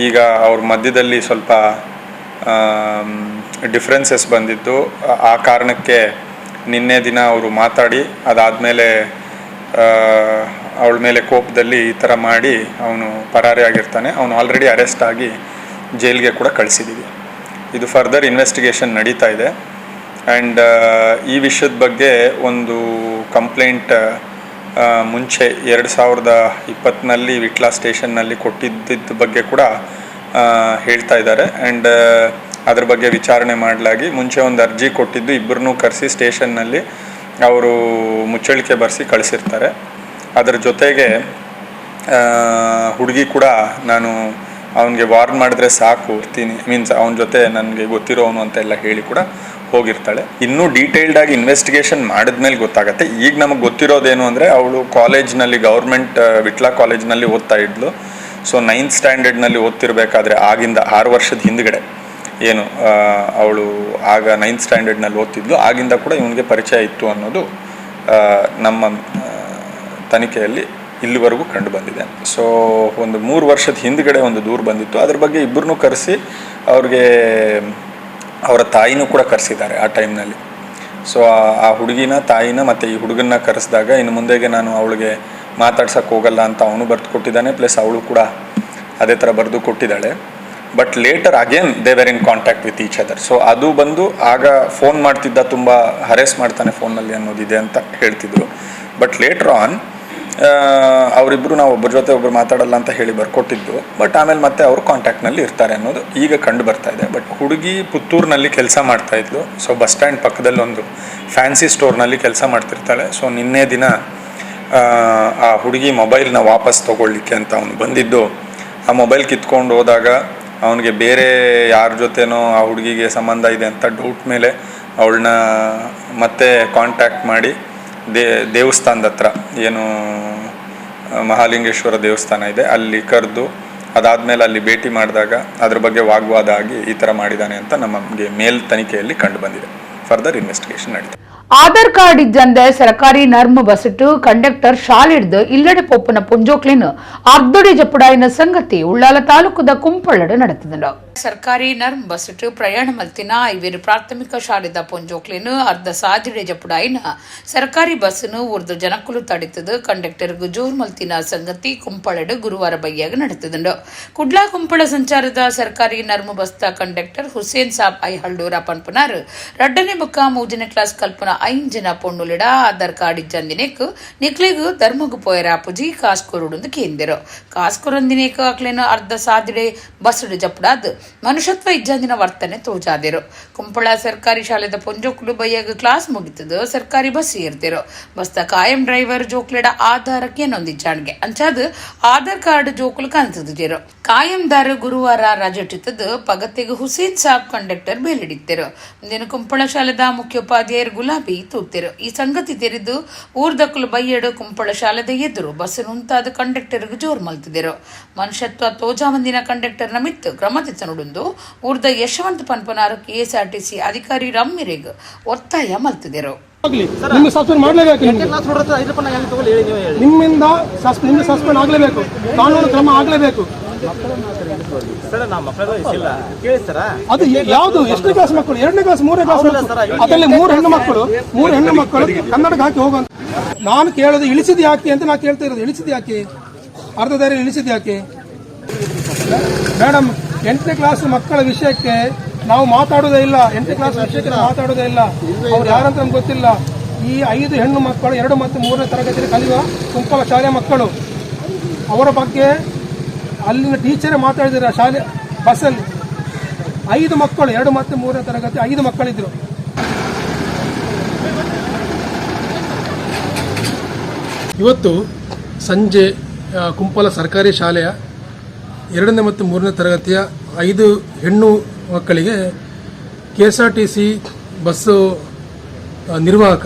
ಈಗ ಅವ್ರ ಮಧ್ಯದಲ್ಲಿ ಸ್ವಲ್ಪ ಡಿಫ್ರೆನ್ಸಸ್ ಬಂದಿದ್ದು, ಆ ಆ ಕಾರಣಕ್ಕೆ ನಿನ್ನೆ ದಿನ ಅವರು ಮಾತಾಡಿ, ಅದಾದಮೇಲೆ ಅವಳ ಮೇಲೆ ಕೋಪದಲ್ಲಿ ಈ ಥರ ಮಾಡಿ ಅವನು ಪರಾರಿ ಆಗಿರ್ತಾನೆ. ಅವನು ಆಲ್ರೆಡಿ ಅರೆಸ್ಟ್ ಆಗಿ ಜೈಲಿಗೆ ಕೂಡ ಕಳಿಸಿದ್ದೀವಿ. ಇದು ಫರ್ದರ್ ಇನ್ವೆಸ್ಟಿಗೇಷನ್ ನಡೀತಾ ಇದೆ. ಆ್ಯಂಡ್ ಈ ವಿಷಯದ ಬಗ್ಗೆ ಒಂದು ಕಂಪ್ಲೇಂಟ್ ಮುಂಚೆ 2020ನಲ್ಲಿ ವಿಟ್ಲ ಸ್ಟೇಷನ್ನಲ್ಲಿ ಕೊಟ್ಟಿದ್ದ ಬಗ್ಗೆ ಕೂಡ ಹೇಳ್ತಾ ಇದ್ದಾರೆ. ಆ್ಯಂಡ್ ಅದ್ರ ಬಗ್ಗೆ ವಿಚಾರಣೆ ಮಾಡಲಾಗಿ, ಮುಂಚೆ ಒಂದು ಅರ್ಜಿ ಕೊಟ್ಟಿದ್ದು, ಇಬ್ಬರನ್ನೂ ಕರೆಸಿ ಸ್ಟೇಷನ್ನಲ್ಲಿ ಅವರು ಮುಚ್ಚಳಿಕೆ ಬರೆಸಿ ಕಳಿಸಿರ್ತಾರೆ. ಅದರ ಜೊತೆಗೆ ಹುಡುಗಿ ಕೂಡ ನಾನು ಅವನಿಗೆ ವಾರ್ನ್ ಮಾಡಿದ್ರೆ ಸಾಕು, ಇರ್ತೀನಿ, ಮೀನ್ಸ್ ಅವನ ಜೊತೆ ನನಗೆ ಗೊತ್ತಿರೋನು ಅಂತ ಎಲ್ಲ ಹೇಳಿ ಕೂಡ ಹೋಗಿರ್ತಾಳೆ. ಇನ್ನೂ ಡೀಟೇಲ್ಡ್ ಆಗಿ ಇನ್ವೆಸ್ಟಿಗೇಷನ್ ಮಾಡಿದ್ಮೇಲೆ ಗೊತ್ತಾಗತ್ತೆ. ಈಗ ನಮಗೆ ಗೊತ್ತಿರೋದೇನು ಅಂದರೆ, ಅವಳು ಕಾಲೇಜ್ನಲ್ಲಿ, ಗೌರ್ಮೆಂಟ್ ವಿಟ್ಲ ಕಾಲೇಜ್ನಲ್ಲಿ ಓದ್ತಾ ಇದ್ಲು. ಸೊ ನೈನ್ತ್ ಸ್ಟ್ಯಾಂಡರ್ಡ್ನಲ್ಲಿ ಓದ್ತಿರ್ಬೇಕಾದ್ರೆ, ಆಗಿಂದ 6 ವರ್ಷದ ಹಿಂದ್ಗಡೆ ಏನು, ಅವಳು ಆಗ ನೈನ್ತ್ ಸ್ಟ್ಯಾಂಡರ್ಡ್ನಲ್ಲಿ ಓದ್ತಿದ್ಲು. ಆಗಿಂದ ಕೂಡ ಇವನಿಗೆ ಪರಿಚಯ ಇತ್ತು ಅನ್ನೋದು ನಮ್ಮ ತನಿಖೆಯಲ್ಲಿ ಇಲ್ಲಿವರೆಗೂ ಕಂಡು ಬಂದಿದೆ. ಸೊ ಒಂದು 3 ವರ್ಷದ ಹಿಂದ್ಗಡೆ ಒಂದು ದೂರು ಬಂದಿತ್ತು. ಅದ್ರ ಬಗ್ಗೆ ಇಬ್ಬರನ್ನೂ ಕರೆಸಿ, ಅವ್ರಿಗೆ ಅವರ ತಾಯಿನೂ ಕೂಡ ಕರೆಸಿದ್ದಾರೆ ಆ ಟೈಮ್ನಲ್ಲಿ. ಸೊ ಆ ಹುಡುಗಿನ ತಾಯಿನ ಮತ್ತು ಈ ಹುಡುಗನ್ನ ಕರೆಸಿದಾಗ, ಇನ್ನು ಮುಂದೆಗೆ ನಾನು ಅವಳಿಗೆ ಮಾತಾಡ್ಸೋಕೆ ಹೋಗಲ್ಲ ಅಂತ ಅವನು ಬರೆದು ಕೊಟ್ಟಿದ್ದಾನೆ. ಪ್ಲಸ್ ಅವಳು ಕೂಡ ಅದೇ ಥರ ಬರೆದು ಕೊಟ್ಟಿದ್ದಾಳೆ. But later again they were in contact with each other. So ಅದು ಬಂದು ಆಗ ಫೋನ್ ಮಾಡ್ತಿದ್ದ, ತುಂಬ ಹರೇಸ್ ಮಾಡ್ತಾನೆ ಫೋನಲ್ಲಿ ಅನ್ನೋದಿದೆ ಅಂತ ಹೇಳ್ತಿದ್ರು. But later on ಅವರಿಬ್ಬರು ನಾವು ಒಬ್ಬರ ಜೊತೆ ಒಬ್ಬರು ಮಾತಾಡಲ್ಲ ಅಂತ ಹೇಳಿ ಬರ್ಕೊಟ್ಟಿದ್ದು. ಬಟ್ ಆಮೇಲೆ ಮತ್ತೆ ಅವರು ಕಾಂಟ್ಯಾಕ್ಟ್ನಲ್ಲಿ ಇರ್ತಾರೆ ಅನ್ನೋದು ಈಗ ಕಂಡು ಬರ್ತಾ ಇದೆ. ಬಟ್ ಹುಡುಗಿ ಪುತ್ತೂರಿನಲ್ಲಿ ಕೆಲಸ ಮಾಡ್ತಾ ಇದ್ಲು. So bus stand ಪಕ್ಕದಲ್ಲಿ ಒಂದು ಫ್ಯಾನ್ಸಿ ಸ್ಟೋರ್ನಲ್ಲಿ ಕೆಲಸ ಮಾಡ್ತಿರ್ತಾಳೆ. ಸೊ ನಿನ್ನೆ ದಿನ ಆ ಹುಡುಗಿ ಮೊಬೈಲ್ನ ವಾಪಸ್ ತೊಗೊಳ್ಲಿಕ್ಕೆ ಅಂತ ಅವನು ಬಂದಿದ್ದು, ಆ ಮೊಬೈಲ್ ಕಿತ್ಕೊಂಡು ಹೋದಾಗ ಅವನಿಗೆ ಬೇರೆ ಯಾರ ಜೊತೆನೋ ಆ ಹುಡುಗಿಗೆ ಸಂಬಂಧ ಇದೆ ಅಂತ ಡೌಟ್ ಮೇಲೆ ಅವಳನ್ನ ಮತ್ತೆ ಕಾಂಟ್ಯಾಕ್ಟ್ ಮಾಡಿ, ದೇವಸ್ಥಾನದ ಹತ್ರ ಏನು ಮಹಾಲಿಂಗೇಶ್ವರ ದೇವಸ್ಥಾನ ಇದೆ, ಅಲ್ಲಿ ಕರೆದು, ಅದಾದಮೇಲೆ ಅಲ್ಲಿ ಭೇಟಿ ಮಾಡಿದಾಗ ಅದ್ರ ಬಗ್ಗೆ ವಾಗ್ವಾದ ಆಗಿ ಈ ಥರ ಮಾಡಿದ್ದಾನೆ ಅಂತ ನಮಗೆ ಮೇಲ್ ತನಿಖೆಯಲ್ಲಿ ಕಂಡು ಬಂದಿದೆ. ಫರ್ದರ್ ಇನ್ವೆಸ್ಟಿಗೇಷನ್ ನಡೀತಾ Aadhaar card ಇಜ್ಜಂದೆ ಸರಕಾರಿ ನರ್ಮ ಬಸ್ಟು ಕಂಡಕ್ಟರ್ ಶಾಲಿಡ್ದು ಇಲ್ಲಡೆ ಪೊಪ್ಪನ ಪೊಂಜೋಕ್ಲಿನ್ ಅರ್ಧೊಡಿ ಜಪುಡಾಯಿನ ಸಂಗತಿ ಉಳ್ಳಾಲ ತಾಲೂಕುದ ಕುಂಪಳ್ಳಡು ನಡೆತದ. ಸರ್ಕಾರಿ ನರ್ಮ್ ಬಸ್ಟು ಪ್ರಯಾಣ ಮಲ್ತಿನ ಐವೇರು ಪ್ರಾಥಮಿಕ ಶಾಲೆದ ಪೊಂಜೋಕ್ಲಿನ್ ಅರ್ಧ ಸಾದಿಡೆ ಜಪುಡಾಯಿನ ಸರ್ಕಾರಿ ಬಸ್ನು ಉರ್ದು ಜನಕುಲು ತಡಿತದು ಕಂಡಕ್ಟರ್ಗ್ ಜೋರ್ ಮಲ್ತಿನ ಸಂಗತಿ ಕುಂಪಳಡು ಗುರುವಾರ ಬಯ್ಯಾಗ ನಡೆತದುಂಡು. ಕುಡ್ಲಾ ಕುಂಪಳ ಸಂಚಾರದ ಸರ್ಕಾರಿ ನರ್ಮ ಬಸ್ತ ಕಂಡಕ್ಟರ್ ಹುಸೇನ್ ಸಾಬ್ ಐಹಳ್ಳೂರ ಪನ್ಪುನಾರ್ ರಡ್ಡನೆ ಬೊಕ್ಕ ಮೂಜನೇ ಕ್ಲಾಸ್ ಕಲ್ಪನ 5 ಜನ ಪೊಣ್ಣುಲಿಡ ಆಧಾರ್ ಕಾರ್ಡ್ ಇಜ್ಜಂದಿನೇಕ್ ನಿಕ್ಲೆಗ್ ಧರ್ಮಗ್ ಪೋಯರ ಪುಜಿ ಕಾಸ್ ಕೊರುಡುಂದು ಕೇಂದಿರು. ಕಾಸ್ ಕೊರೊಂದಿನೇಕ್ ಅಕ್ಲೇನ ಅರ್ಧ ಸಾದಿಡೆ ಬಸ್ಡು ಜಪುಡಾದ್ ಮನುಷ್ಯತ್ವ ಇಜ್ಜಂದಿನ ವರ್ತನೆ ತೋಜಾದಿರು. ಕುಂಪಳ ಸರ್ಕಾರಿ ಶಾಲೆದ ಪೊಂಜೋಕ್ಲು ಬಯ್ಯಾಗ ಕ್ಲಾಸ್ ಮುಗಿತದು ಸರ್ಕಾರಿ ಬಸ್ ಏರ್ದಿರು. ಬಸ್ತ ಕಾಯಂ ಡ್ರೈವರ್ ಜೋಕ್ಲೆಡ ಆಧಾರಕ್ಕೆ ನೊಂದಿಜ್ಜಾಣ್ಗೆ ಅಂಚಾದ್ ಆಧಾರ್ ಕಾರ್ಡ್ ಜೋಕುಲು ಕಾಣ್ತದಿರು. ಕಾಯಂದಾರ ಗುರುವಾರ ರಜೆಟಿತ್ತದು ಪಗತೆಗ್ ಹುಸೇನ್ ಸಾಬ್ ಕಂಡಕ್ಟರ್ ಬೇಲಿಡಿತ್ತಿರು. ಮುಂದಿನ ಕುಂಪಳ ಶಾಲೆದ ಮುಖ್ಯೋಪಾಧ್ಯಾಯರು ಗುಲಾಬಿ ತೂತಿರು. ಈ ಸಂಗತಿ ತೆರಿದು ಊರ್ದಕ್ಕಲು ಬಯ್ಯಡು ಕುಂಪಳ ಶಾಲೆದ ಎದುರು ಬಸ್ ಮುಂತಾದ ಕಂಡಕ್ಟರ್ಗೆ ಜೋರ್ ಮಲ್ತಿದಿರು. ಮನುಷ್ಯತ್ವ ತೋಜಾವಂದಿನ ಕಂಡಕ್ಟರ್ನ ಮಿತ್ತು ಕ್ರಮ ನುಡುಂದು ಊರ್ದ ಯಶವಂತ ಪನ್ಪನಾರು ಕೆಎಸ್ಆರ್ಟಿಸಿ ಅಧಿಕಾರಿ ರಮ್ಮಿರೆಗ್ ಒತ್ತಾಯ ಮಲ್ತಿದಿರು. ನಿಮ್ಗೆ ಸಸ್ಪೆಂಡ್ ಮಾಡಲೇಬೇಕು. ನಿಮ್ಮಿಂದ ನಿಮ್ಗೆ ಸಸ್ಪೆಂಡ್ ಆಗಲೇಬೇಕು, ಕಾನೂನು ಕ್ರಮ ಆಗಲೇಬೇಕು. ಅದು ಯಾವುದು ಎಷ್ಟನೇ ಕ್ಲಾಸ್ ಮಕ್ಕಳು? 2ನೇ ಕ್ಲಾಸ್ 3ನೇ ಕ್ಲಾಸ್ ಅದರಲ್ಲಿ 3 ಹೆಣ್ಣು ಮಕ್ಕಳು ಕನ್ನಡಕ್ಕೆ ಹಾಕಿ ಹೋಗುವಂತ ನಾನು ಕೇಳೋದು. ಇಳಿಸಿದ ಯಾಕೆ ಅಂತ ನಾನು ಕೇಳ್ತಾ ಇರೋದು. ಇಳಿಸಿದ ಯಾಕೆ? ಅರ್ಧ ದಾರಿ ಇಳಿಸಿದ ಯಾಕೆ ಮೇಡಮ್? 8ನೇ ಕ್ಲಾಸ್ ಮಕ್ಕಳ ವಿಷಯಕ್ಕೆ ನಾವು ಮಾತಾಡೋದೇ ಇಲ್ಲ. 8ನೇ ಕ್ಲಾಸ್ ವಿಷಯಕ್ಕೆ ನಾವು ಮಾತಾಡೋದೇ ಇಲ್ಲ. ಅವ್ರು ಯಾರಂತ ನಮ್ಗೆ ಗೊತ್ತಿಲ್ಲ. ಈ 5 ಹೆಣ್ಣು ಮಕ್ಕಳು 2 ಮತ್ತು 3ನೇ ತರಗತಿಯಲ್ಲಿ ಕಲಿಯುವ ಕುಂಪಲ ಶಾಲೆಯ ಮಕ್ಕಳು. ಅವರ ಬಗ್ಗೆ ಅಲ್ಲಿನ ಟೀಚರೇ ಮಾತಾಡಿದ್ದಾರೆ. ಶಾಲೆ ಬಸ್ಸಲ್ಲಿ 5 ಮಕ್ಕಳು, 2 ಮತ್ತು 3ನೇ ತರಗತಿ 5 ಮಕ್ಕಳಿದ್ರು. ಇವತ್ತು ಸಂಜೆ ಕುಂಪಲ ಸರ್ಕಾರಿ ಶಾಲೆಯ 2ನೇ ಮತ್ತು 3ನೇ ತರಗತಿಯ 5 ಹೆಣ್ಣು ಮಕ್ಕಳಿಗೆ KSRTC bus ನಿರ್ವಾಹಕ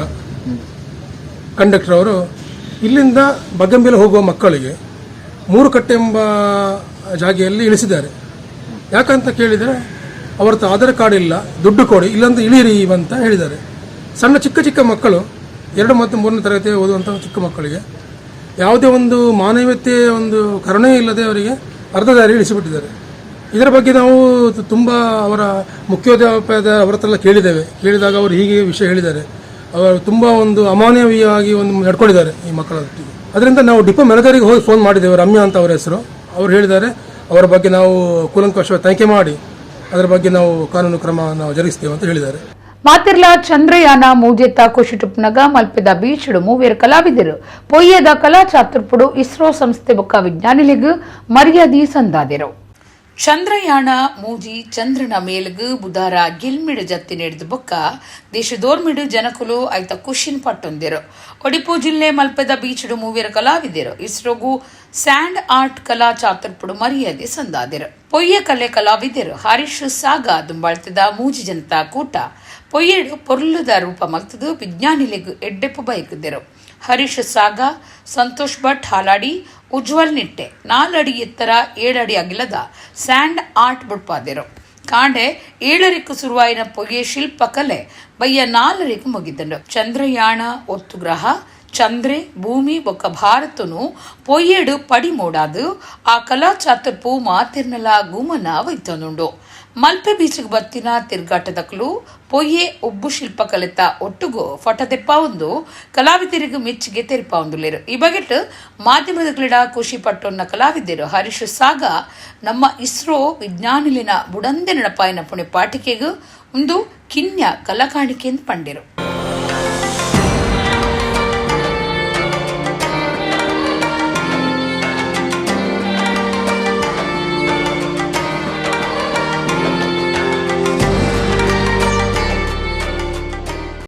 ಕಂಡಕ್ಟರ್ ಅವರು ಇಲ್ಲಿಂದ ಬಗ್ಗಂಬಿಲ ಹೋಗುವ ಮಕ್ಕಳಿಗೆ 3 ಕಟ್ಟೆ ಎಂಬ ಜಾಗೆಯಲ್ಲಿ ಇಳಿಸಿದ್ದಾರೆ. ಯಾಕಂತ ಕೇಳಿದರೆ ಅವರ ಹತ್ರ ಆಧಾರ್ ಕಾರ್ಡ್ ಇಲ್ಲ, ದುಡ್ಡು ಕೊಡಿ, ಇಲ್ಲಂದ್ರೆ ಇಳಿಯಿರಿ ಅಂತ ಹೇಳಿದ್ದಾರೆ. ಸಣ್ಣ ಚಿಕ್ಕ ಚಿಕ್ಕ ಮಕ್ಕಳು, 2 ಮತ್ತು 3ನೇ ತರಗತಿ ಓದುವಂಥ ಚಿಕ್ಕ ಮಕ್ಕಳಿಗೆ ಯಾವುದೇ ಒಂದು ಮಾನವೀಯತೆ, ಒಂದು ಕರುಣೆ ಇಲ್ಲದೆ ಅವರಿಗೆ ಅರ್ಧ ದಾರಿ ಇಳಿಸಿಬಿಟ್ಟಿದ್ದಾರೆ. ಇದರ ಬಗ್ಗೆ ನಾವು ತುಂಬ ಅವರ ಮುಖ್ಯೋಪಾಧ್ಯಾಯ ಅವರ ಹತ್ರ ಎಲ್ಲ ಕೇಳಿದ್ದೇವೆ. ಕೇಳಿದಾಗ ಅವರು ಹೀಗೆ ವಿಷಯ ಹೇಳಿದ್ದಾರೆ. ಅವರು ತುಂಬ ಒಂದು ಅಮಾನವೀಯವಾಗಿ ಒಂದು ನಡ್ಕೊಂಡಿದ್ದಾರೆ ಈ ಮಕ್ಕಳ ಒಟ್ಟಿಗೆ. ಅದರಿಂದ ನಾವು ಡಿಪೋ ಮ್ಯಾನೇಜರಿಗೆ ಹೋಗಿ ಫೋನ್ ಮಾಡಿದ್ದೇವೆ. ರಮ್ಯಾ ಅಂತ ಅವರ ಹೆಸರು. ಅವರು ಹೇಳಿದ್ದಾರೆ ಅವರ ಬಗ್ಗೆ ನಾವು ಕೂಲಂಕಷ ತನಿಖೆ ಮಾಡಿ ಅದರ ಬಗ್ಗೆ ನಾವು ಕಾನೂನು ಕ್ರಮ ನಾವು ಜರುಗಿಸ್ತೇವೆ ಅಂತ ಹೇಳಿದ್ದಾರೆ. ಮಾತಿರ್ಲ ಚಂದ್ರಯಾನ ಮೂಜೆತ್ತ ಕುಶಿಟುಪ್ನಗ ಮಲ್ಪೆದ ಬೀಚುಡು ಮೂವೇರು ಕಲಾವಿದರು ಪೊಯ್ಯದ ಕಲಾ ಚಾತುರ್ಪುಡು ಇಸ್ರೋ ಸಂಸ್ಥೆ ಬೊಕ್ಕ ವಿಜ್ಞಾನಿಲಿಗ್ ಮರ್ಯಾದಿ ಸಂದಾದಿರು. ಚಂದ್ರಯಾನ ಮೂಜಿ ಚಂದ್ರನ ಮೇಲ್ಗ್ ಬುಧಾರ ಗಿಲ್ಮಿಡು ಜತ್ತಿ ನಡೆದು ಬೊಕ್ಕ ದೇಶದೋರ್ಮಿಡು ಜನಕುಲು ಐತ ಖುಷಿನ್ ಪಟ್ಟೊಂದಿರು. ಒಡಿಪು ಜಿಲ್ಲೆ ಮಲ್ಪೆದ ಬೀಚುಡು ಮೂವೇರು ಕಲಾವಿದರು ಇಸ್ರೋಗು ಸ್ಯಾಂಡ್ ಆರ್ಟ್ ಕಲಾ ಚಾತುರ್ಪುಡು ಮರ್ಯಾದೆ ಸಂದಾದಿರು. ಪೊಯ್ಯ ಕಲೆ ಕಲಾವಿದರು ಹರೀಶ್ ಸಾಗ ದುಂಬಾಳ್ತಿದ ಮೂಜಿ ಜನತಾ ಕೂಟ ಪೊಯ್ಯಡು ಪೊರ್ಲುದ ರೂಪ ಮಲ್ತದು ವಿಜ್ಞಾನಿಲೆಗ್ ಎಡ್ಡೆಪ್ಪು ಬಯಕಿದ್ದರು. ಹರೀಶ್ ಸಾಗ, ಸಂತೋಷ್ ಭಟ್ ಹಾಲಾಡಿ, ಉಜ್ವಲ್ ನಿಟ್ಟೆ 4 ಅಡಿ ಎತ್ತರ 7 ಅಡಿ ಅಗಿಲದ ಸ್ಯಾಂಡ್ ಆರ್ಟ್ ಬುಡ್ಪಾದಿರು. ಕಾಂಡೆ 7 ಸುರುವಾಯಿನ ಪೊಯ್ಯೆ ಶಿಲ್ಪಕಲೆ ಬಯ್ಯ 4 ಮುಗಿದಂಡು. ಚಂದ್ರಯಾನ ಒತ್ತುಗ್ರಹ ಚಂದ್ರೆ ಭೂಮಿ ಬೊಕ್ಕ ಭಾರತನು ಪೊಯ್ಯೆಡು ಪಡಿ ಮೋಡಾದು ಆ ಕಲಾ ಚಾತುರ್ಪು ಮಾತಿರ್ನಲ ಗುಮನ ವೈತನುಂಡು. ಮಲ್ಪೆ ಬೀಚ್ಗೆ ಬತ್ತಿನ ತಿರ್ಗಾಟದಕ್ಲು ಪೊಯ್ಯೆ ಒಬ್ಬು ಶಿಲ್ಪಕಲೆತ ಒಟ್ಟುಗು ಫಟದೆಪ್ಪ ಒಂದು ಕಲಾವಿದರಿಗೆ ಮೆಚ್ಚುಗೆ ತೆರಿಪಾವಂದುಲೇರು. ಈ ಬಗೆಟ್ ಮಾಧ್ಯಮದ ಖುಷಿ ಪಟ್ಟೊನ್ನ ಕಲಾವಿದರು ಹರೀಶ್ ಸಾಗ ನಮ್ಮ ಇಸ್ರೋ ವಿಜ್ಞಾನಿಲಿನ ಬುಡಂದೆ ನಡಪಾಯಿನ ಪುಣೆ ಪಾಟಿಕೆಗು ಒಂದು ಕಿನ್ಯ ಕಲಾಕಾಣಿಕೆ ಎಂದು ಪಂಡಿರು.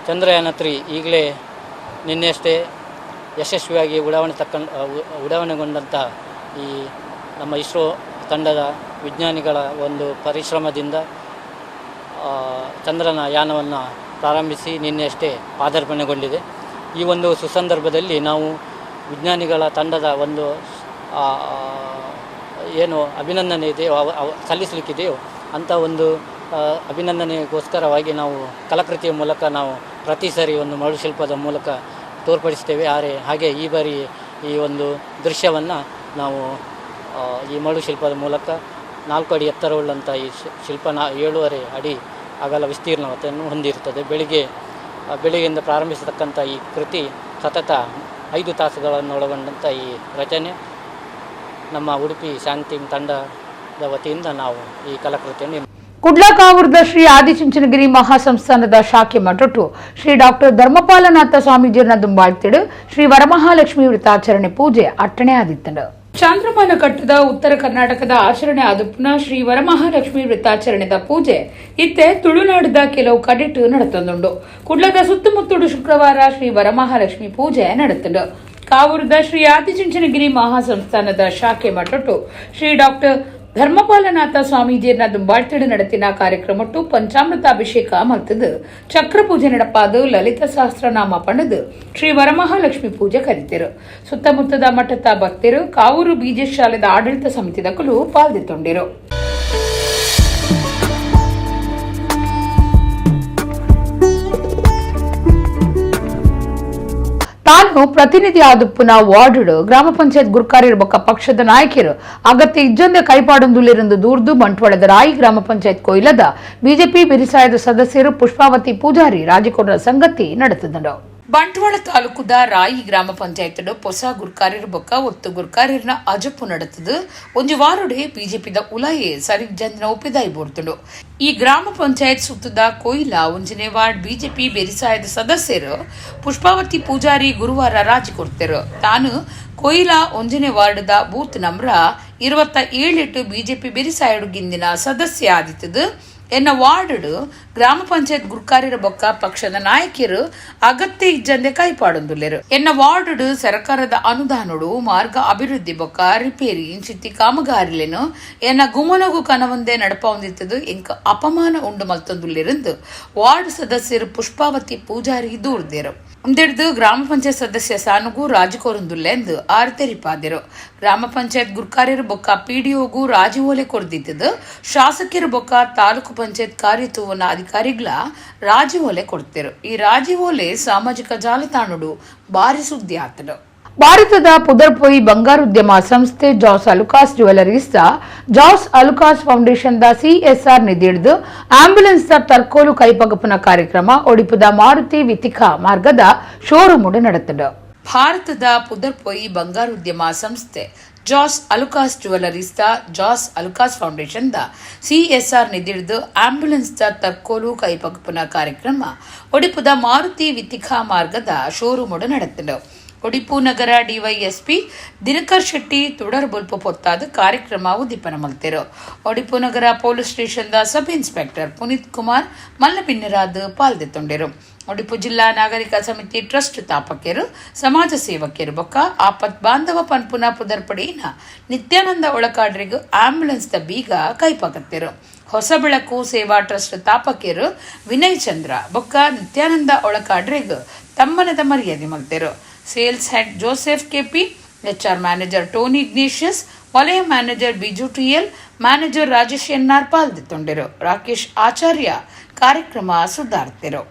ಚಂದ್ರಯಾನ 3 ಈಗಲೇ ನಿನ್ನೆಯಷ್ಟೇ ಯಶಸ್ವಿಯಾಗಿ ಉಡಾವಣೆಗೊಂಡಂಥ ಈ ನಮ್ಮ ಇಸ್ರೋ ತಂಡದ ವಿಜ್ಞಾನಿಗಳ ಒಂದು ಪರಿಶ್ರಮದಿಂದ ಚಂದ್ರನ ಯಾನವನ್ನು ಪ್ರಾರಂಭಿಸಿ ನಿನ್ನೆಯಷ್ಟೇ ಪಾದಾರ್ಪಣೆಗೊಂಡಿದೆ. ಈ ಒಂದು ಸುಸಂದರ್ಭದಲ್ಲಿ ನಾವು ವಿಜ್ಞಾನಿಗಳ ತಂಡದ ಒಂದು ಏನು ಅಭಿನಂದನೆ ಇದೆಯೋ ಸಲ್ಲಿಸಲಿಕ್ಕಿದೆಯೋ ಅಂಥ ಒಂದು ಅಭಿನಂದನೆಗೋಸ್ಕರವಾಗಿ ನಾವು ಕಲಾಕೃತಿಯ ಮೂಲಕ ನಾವು ಪ್ರತಿ ಸರಿ ಒಂದು ಮರಳು ಶಿಲ್ಪದ ಮೂಲಕ ತೋರ್ಪಡಿಸ್ತೇವೆ. ಆದರೆ ಹಾಗೆ ಈ ಬಾರಿ ಈ ಒಂದು ದೃಶ್ಯವನ್ನು ನಾವು ಈ ಮರಳು ಶಿಲ್ಪದ ಮೂಲಕ 4 ಅಡಿ ಎತ್ತರವುಳ್ಳಂಥ ಈ ಶಿಲ್ಪನ 7.5 ಅಡಿ ಅಗಲ ವಿಸ್ತೀರ್ಣತೆಯನ್ನು ಹೊಂದಿರುತ್ತದೆ. ಬೆಳಿಗ್ಗೆಯಿಂದ ಪ್ರಾರಂಭಿಸತಕ್ಕಂಥ ಈ ಕೃತಿ ಸತತ 5 ತಾಸುಗಳನ್ನು ಒಳಗೊಂಡಂಥ ಈ ರಚನೆ ನಮ್ಮ ಉಡುಪಿ ಶಾಂತಿ ತಂಡದ ವತಿಯಿಂದ ನಾವು ಈ ಕಲಾಕೃತಿಯನ್ನು ಕುಡ್ಲಕಾವೂರದ ಶ್ರೀ ಆದಿಚುಂಚನಗಿರಿ ಮಹಾಸಂಸ್ಥಾನದ ಶಾಖೆ ಮಠಟ್ಟು ಶ್ರೀ ಡಾಕ್ಟರ್ ಧರ್ಮಪಾಲನಾಥ ಸ್ವಾಮೀಜಿಯನ್ನ ದುಂಬಾಳ್ತಿಡು ಶ್ರೀ ವರಮಹಾಲಕ್ಷ್ಮಿ ವ್ರತಾಚರಣೆ ಪೂಜೆ ಅಟ್ಟಣೆ ಆದಿತ್ತಂಡು. ಚಾಂದ್ರಮಾನ ಕಟ್ಟದ ಉತ್ತರ ಕರ್ನಾಟಕದ ಆಚರಣೆ ಆದುಪ್ಪುನ ಶ್ರೀ ವರಮಹಾಲಕ್ಷ್ಮಿ ವ್ರತಾಚರಣೆದ ಪೂಜೆ ಇತ್ತೆ ತುಳುನಾಡದ ಕೆಲವು ಕಡೆಟು ನಡತಂದುಂಡು. ಕುಡ್ಲದ ಸುತ್ತಮುತ್ತಡು ಶುಕ್ರವಾರ ಶ್ರೀ ವರಮಹಾಲಕ್ಷ್ಮಿ ಪೂಜೆ ನಡೆತಂಡು. ಕಾವೂರದ ಶ್ರೀ ಆದಿಚುಂಚನಗಿರಿ ಮಹಾಸಂಸ್ಥಾನದ ಶಾಖೆ ಮಠಟ್ಟು ಶ್ರೀ ಡಾಕ್ಟರ್ ಧರ್ಮಪಾಲನಾಥ ಸ್ವಾಮೀಜಿಯನ್ನ ದುಂಬಾಳ್ತಿಡು ನಡೆತಿನ ಕಾರ್ಯಕ್ರಮಟ್ಟು ಪಂಚಾಮೃತಾಭಿಷೇಕ ಮಲ್ತದು ಚಕ್ರಪೂಜೆ ನಡಪಾದು ಲಲಿತ ಸಹಸ್ರನಾಮ ಪಣದು ಶ್ರೀ ವರಮಹಾಲಕ್ಷ್ಮಿ ಪೂಜೆ ಕರಿತಿರು. ಸುತ್ತಮುತ್ತದ ಮಠದ ಭಕ್ತರು ಕಾವೂರು ಬೀಜ ಶಾಲೆದ ಆಡಳಿತ ಸಮಿತಿದಕಲು ಪಾಲ್ದಿತ್ತೊಂಡಿರು. ತಾನು ಪ್ರತಿನಿಧಿ ಆದುಪ್ಪುನ ವಾರ್ಡ್ ಗ್ರಾಮ ಪಂಚಾಯತ್ ಗುರ್ಕಾರ್ಯರು ಬೊಕ್ಕ ಪಕ್ಷದ ನಾಯಕರು ಅಗತ್ಯ ಇಜ್ಜಂದೆ ಕೈಪಾಡೊಂದುಲಿರಂದು ದೂರ್ದು ಬಂಟ್ವಾಳದ ರಾಯಿ ಗ್ರಾಮ ಪಂಚಾಯತ್ ಕೊಯ್ಲದ ಬಿಜೆಪಿ ಬಿರಿಸಾಯದ ಸದಸ್ಯರು ಪುಷ್ಪಾವತಿ ಪೂಜಾರಿ ರಾಜಕೋಟರ ಸಂಗತಿ ನಡೆಸಿದರು. ಬಂಟ್ವಾಳ ತಾಲೂಕುದ ರಾಯಿ ಗ್ರಾಮ ಪಂಚಾಯತ್ ಪೊಸ ಗುರ್ಕಾರ್ಯರು ಬೊಕ್ಕ ಒತ್ತು ಗುರ್ಕಾರ್ಯರ್ನ ಅಜಪು ನಡೆತದು ಒಂಜಿ ವಾರುಡೆ ಬಿಜೆಪಿದ ಉಲಾಯೆ ಸರಿಜಂದಿನ ಒಪ್ಪಿದಾಯಿ ಬೋರ್ತುಂಡು. ಈ ಗ್ರಾಮ ಪಂಚಾಯತ್ ಸುತ್ತದ ಕೊಯ್ಲಾ ಒಂಜನೇ ವಾರ್ಡ್ ಬಿಜೆಪಿ ಬೆರಿಸಾಯದ ಸದಸ್ಯರು ಪುಷ್ಪಾವತಿ ಪೂಜಾರಿ ಗುರುವಾರ ರಾಜಿ ಕೊಡ್ತೇರು. ತಾನು ಕೊಯ್ಲಾ ಒಂಜನೇ ವಾರ್ಡ್ದ ಬೂತ್ ನಂಬರ್ 27 ಬಿಜೆಪಿ ಬೆರಿಸಾಯಡು ಗಿಂದಿನ ಸದಸ್ಯ ಆದಿತ್ತದು. ಎನ್ನ ವಾರ್ಡ್ ಗ್ರಾಮ ಪಂಚಾಯತ್ ಗುರ್ಕಾರ್ಯರ ಬೊಕ್ಕ ಪಕ್ಷದ ನಾಯಕಿಯರು ಅಗತ್ಯ ಇಜ್ಜಂದೆ ಕೈಪಾಡೊಂದುಲ್ಲೆರು. ಎನ್ನ ವಾರ್ಡ್ ಸರ್ಕಾರದ ಅನುದಾನಡು ಮಾರ್ಗ ಅಭಿವೃದ್ಧಿ ಬೊಕ್ಕ ರಿಪೇರಿ ಇಂಚಿತ್ತಿ ಕಾಮಗಾರಿಲೇನು ಎನ್ನ ಗುಮನಗು ಕನವಂದೇ ನಡಪೊಂದಿತ್ತದು ಎಂಕ ಅಪಮಾನ ಉಂಡು ಮಲ್ತೊಂದುಲ್ಲೆರೆಂದು ವಾರ್ಡ್ ಸದಸ್ಯರು ಪುಷ್ಪಾವತಿ ಪೂಜಾರಿ ದೂರ್ದೇರು. ಉಂದೆಡ್ದು ಗ್ರಾಮ ಪಂಚಾಯತ್ ಸದಸ್ಯ ಸಾನುಗು ರಾಜಕೋರಂದುಲ್ಲೆಂದು ಆರ್ ತೆರಿಪಾದೆರು. ಗ್ರಾಮ ಪಂಚಾಯತ್ ಗುರ್ಕಾರ್ಯರು ಬೊಕ್ಕ ಪಿಡಿಒಗೂ ರಾಜಿಓಲೆ ಕೊರ್ದಿತ್ತದು ಶಾಸಕರು ಬೊಕ್ಕ ತಾಲೂಕು ಪಂಚಾಯತ್ ಕಾರ್ಯತೂವನ ಅಧಿಕಾರಿಗಳ ರಾಜಿಓಲೆ ಕೊಡ್ತಿರು. ಈ ರಾಜಿಓಲೆ ಸಾಮಾಜಿಕ ಜಾಲತಾಣಡು ಭಾರಿ ಸುದ್ದಿ ಆತನು. ಭಾರತದ ಪುದರ್ಪೊಯಿ ಬಂಗಾರುದ್ಯಮ ಸಂಸ್ಥೆ Jos Alukkas jewelleries Jos Alukkas foundation the CSR Nidhi ambulance the ತರ್ಕೋಲು ಕೈಪಗಪನ ಕಾರ್ಯಕ್ರಮ ಒಡಿಪುದ ಮಾರುತಿ ವಿತಿಕಾ ಮಾರ್ಗದ ಶೋರೂಮ್ ನಡೆತದು. ಭಾರತದ ಪುದರ್ಪೊಯಿ ಬಂಗಾರುದ್ಯಮ ಸಂಸ್ಥೆ Jos Alukkas jewelleries the Jos Alukkas foundation the CSR ನಿಧಿಡ್ದು ambulance the ತರ್ಕೋಲು ಕೈಪಗಪನ ಕಾರ್ಯಕ್ರಮ ಒಡಿಪುದ ಮಾರುತಿ ವಿತಿಕಾ ಮಾರ್ಗದ ಶೋರೂಮ್ ನಡೆತದು. ಒಡಿಪು ನಗರ ಡಿವೈಎಸ್ಪಿ ದಿನಕರ್ ಶೆಟ್ಟಿ ತುಡರ್ ಬೊಲ್ಪ ಪೊತ್ತಾದ ಕಾರ್ಯಕ್ರಮ ಉದ್ದೀಪನ ಮಲ್ತೆರು. ಒಡಿಪು ನಗರ police station the sub inspector Puneeth Kumar ಮಲ್ಲಬಿನ್ನರಾದ್ ಪಾಲ್ದೆತ್ತೊಂಡೆರು. Odipu ಜಿಲ್ಲಾ ನಾಗರಿಕ ಸಮಿತಿ ಟ್ರಸ್ಟ್ ತಾಪಕರು ಸಮಾಜ ಸೇವಕರು ಬೊಕ್ಕ ಆಪತ್ ಬಾಂಧವ ಪನ್ಪುನ ಪುದರ್ಪಡಿನ ನಿತ್ಯಾನಂದ ಒಳಕಾಡ್ರಿಗ್ ಆಂಬ್ಯುಲೆನ್ಸ್ the ಬೀಗ ಕೈಪಾಕತ್ತೆರು. ಹೊಸ ಬೆಳಕು ಸೇವಾ ಟ್ರಸ್ಟ್ ತಾಪಕರು ವಿನಯ್ ಚಂದ್ರ ಬೊಕ್ಕ ನಿತ್ಯಾನಂದ ಒಳಕಾಡ್ರಿಗ್ ತಮ್ಮನದ ಮರ್ಯಾದೆ ಮಲ್ತೆರು. Sales head Joseph KP, HR manager Tony Ignatius, ವಲಯ manager Biju TL, manager Rajesh NR ಪಾಲ್ದಿತ್ತೊಂಡಿರು. Rakesh ಆಚಾರ್ಯ ಕಾರ್ಯಕ್ರಮ ಸುಧಾರ್ತಿರು.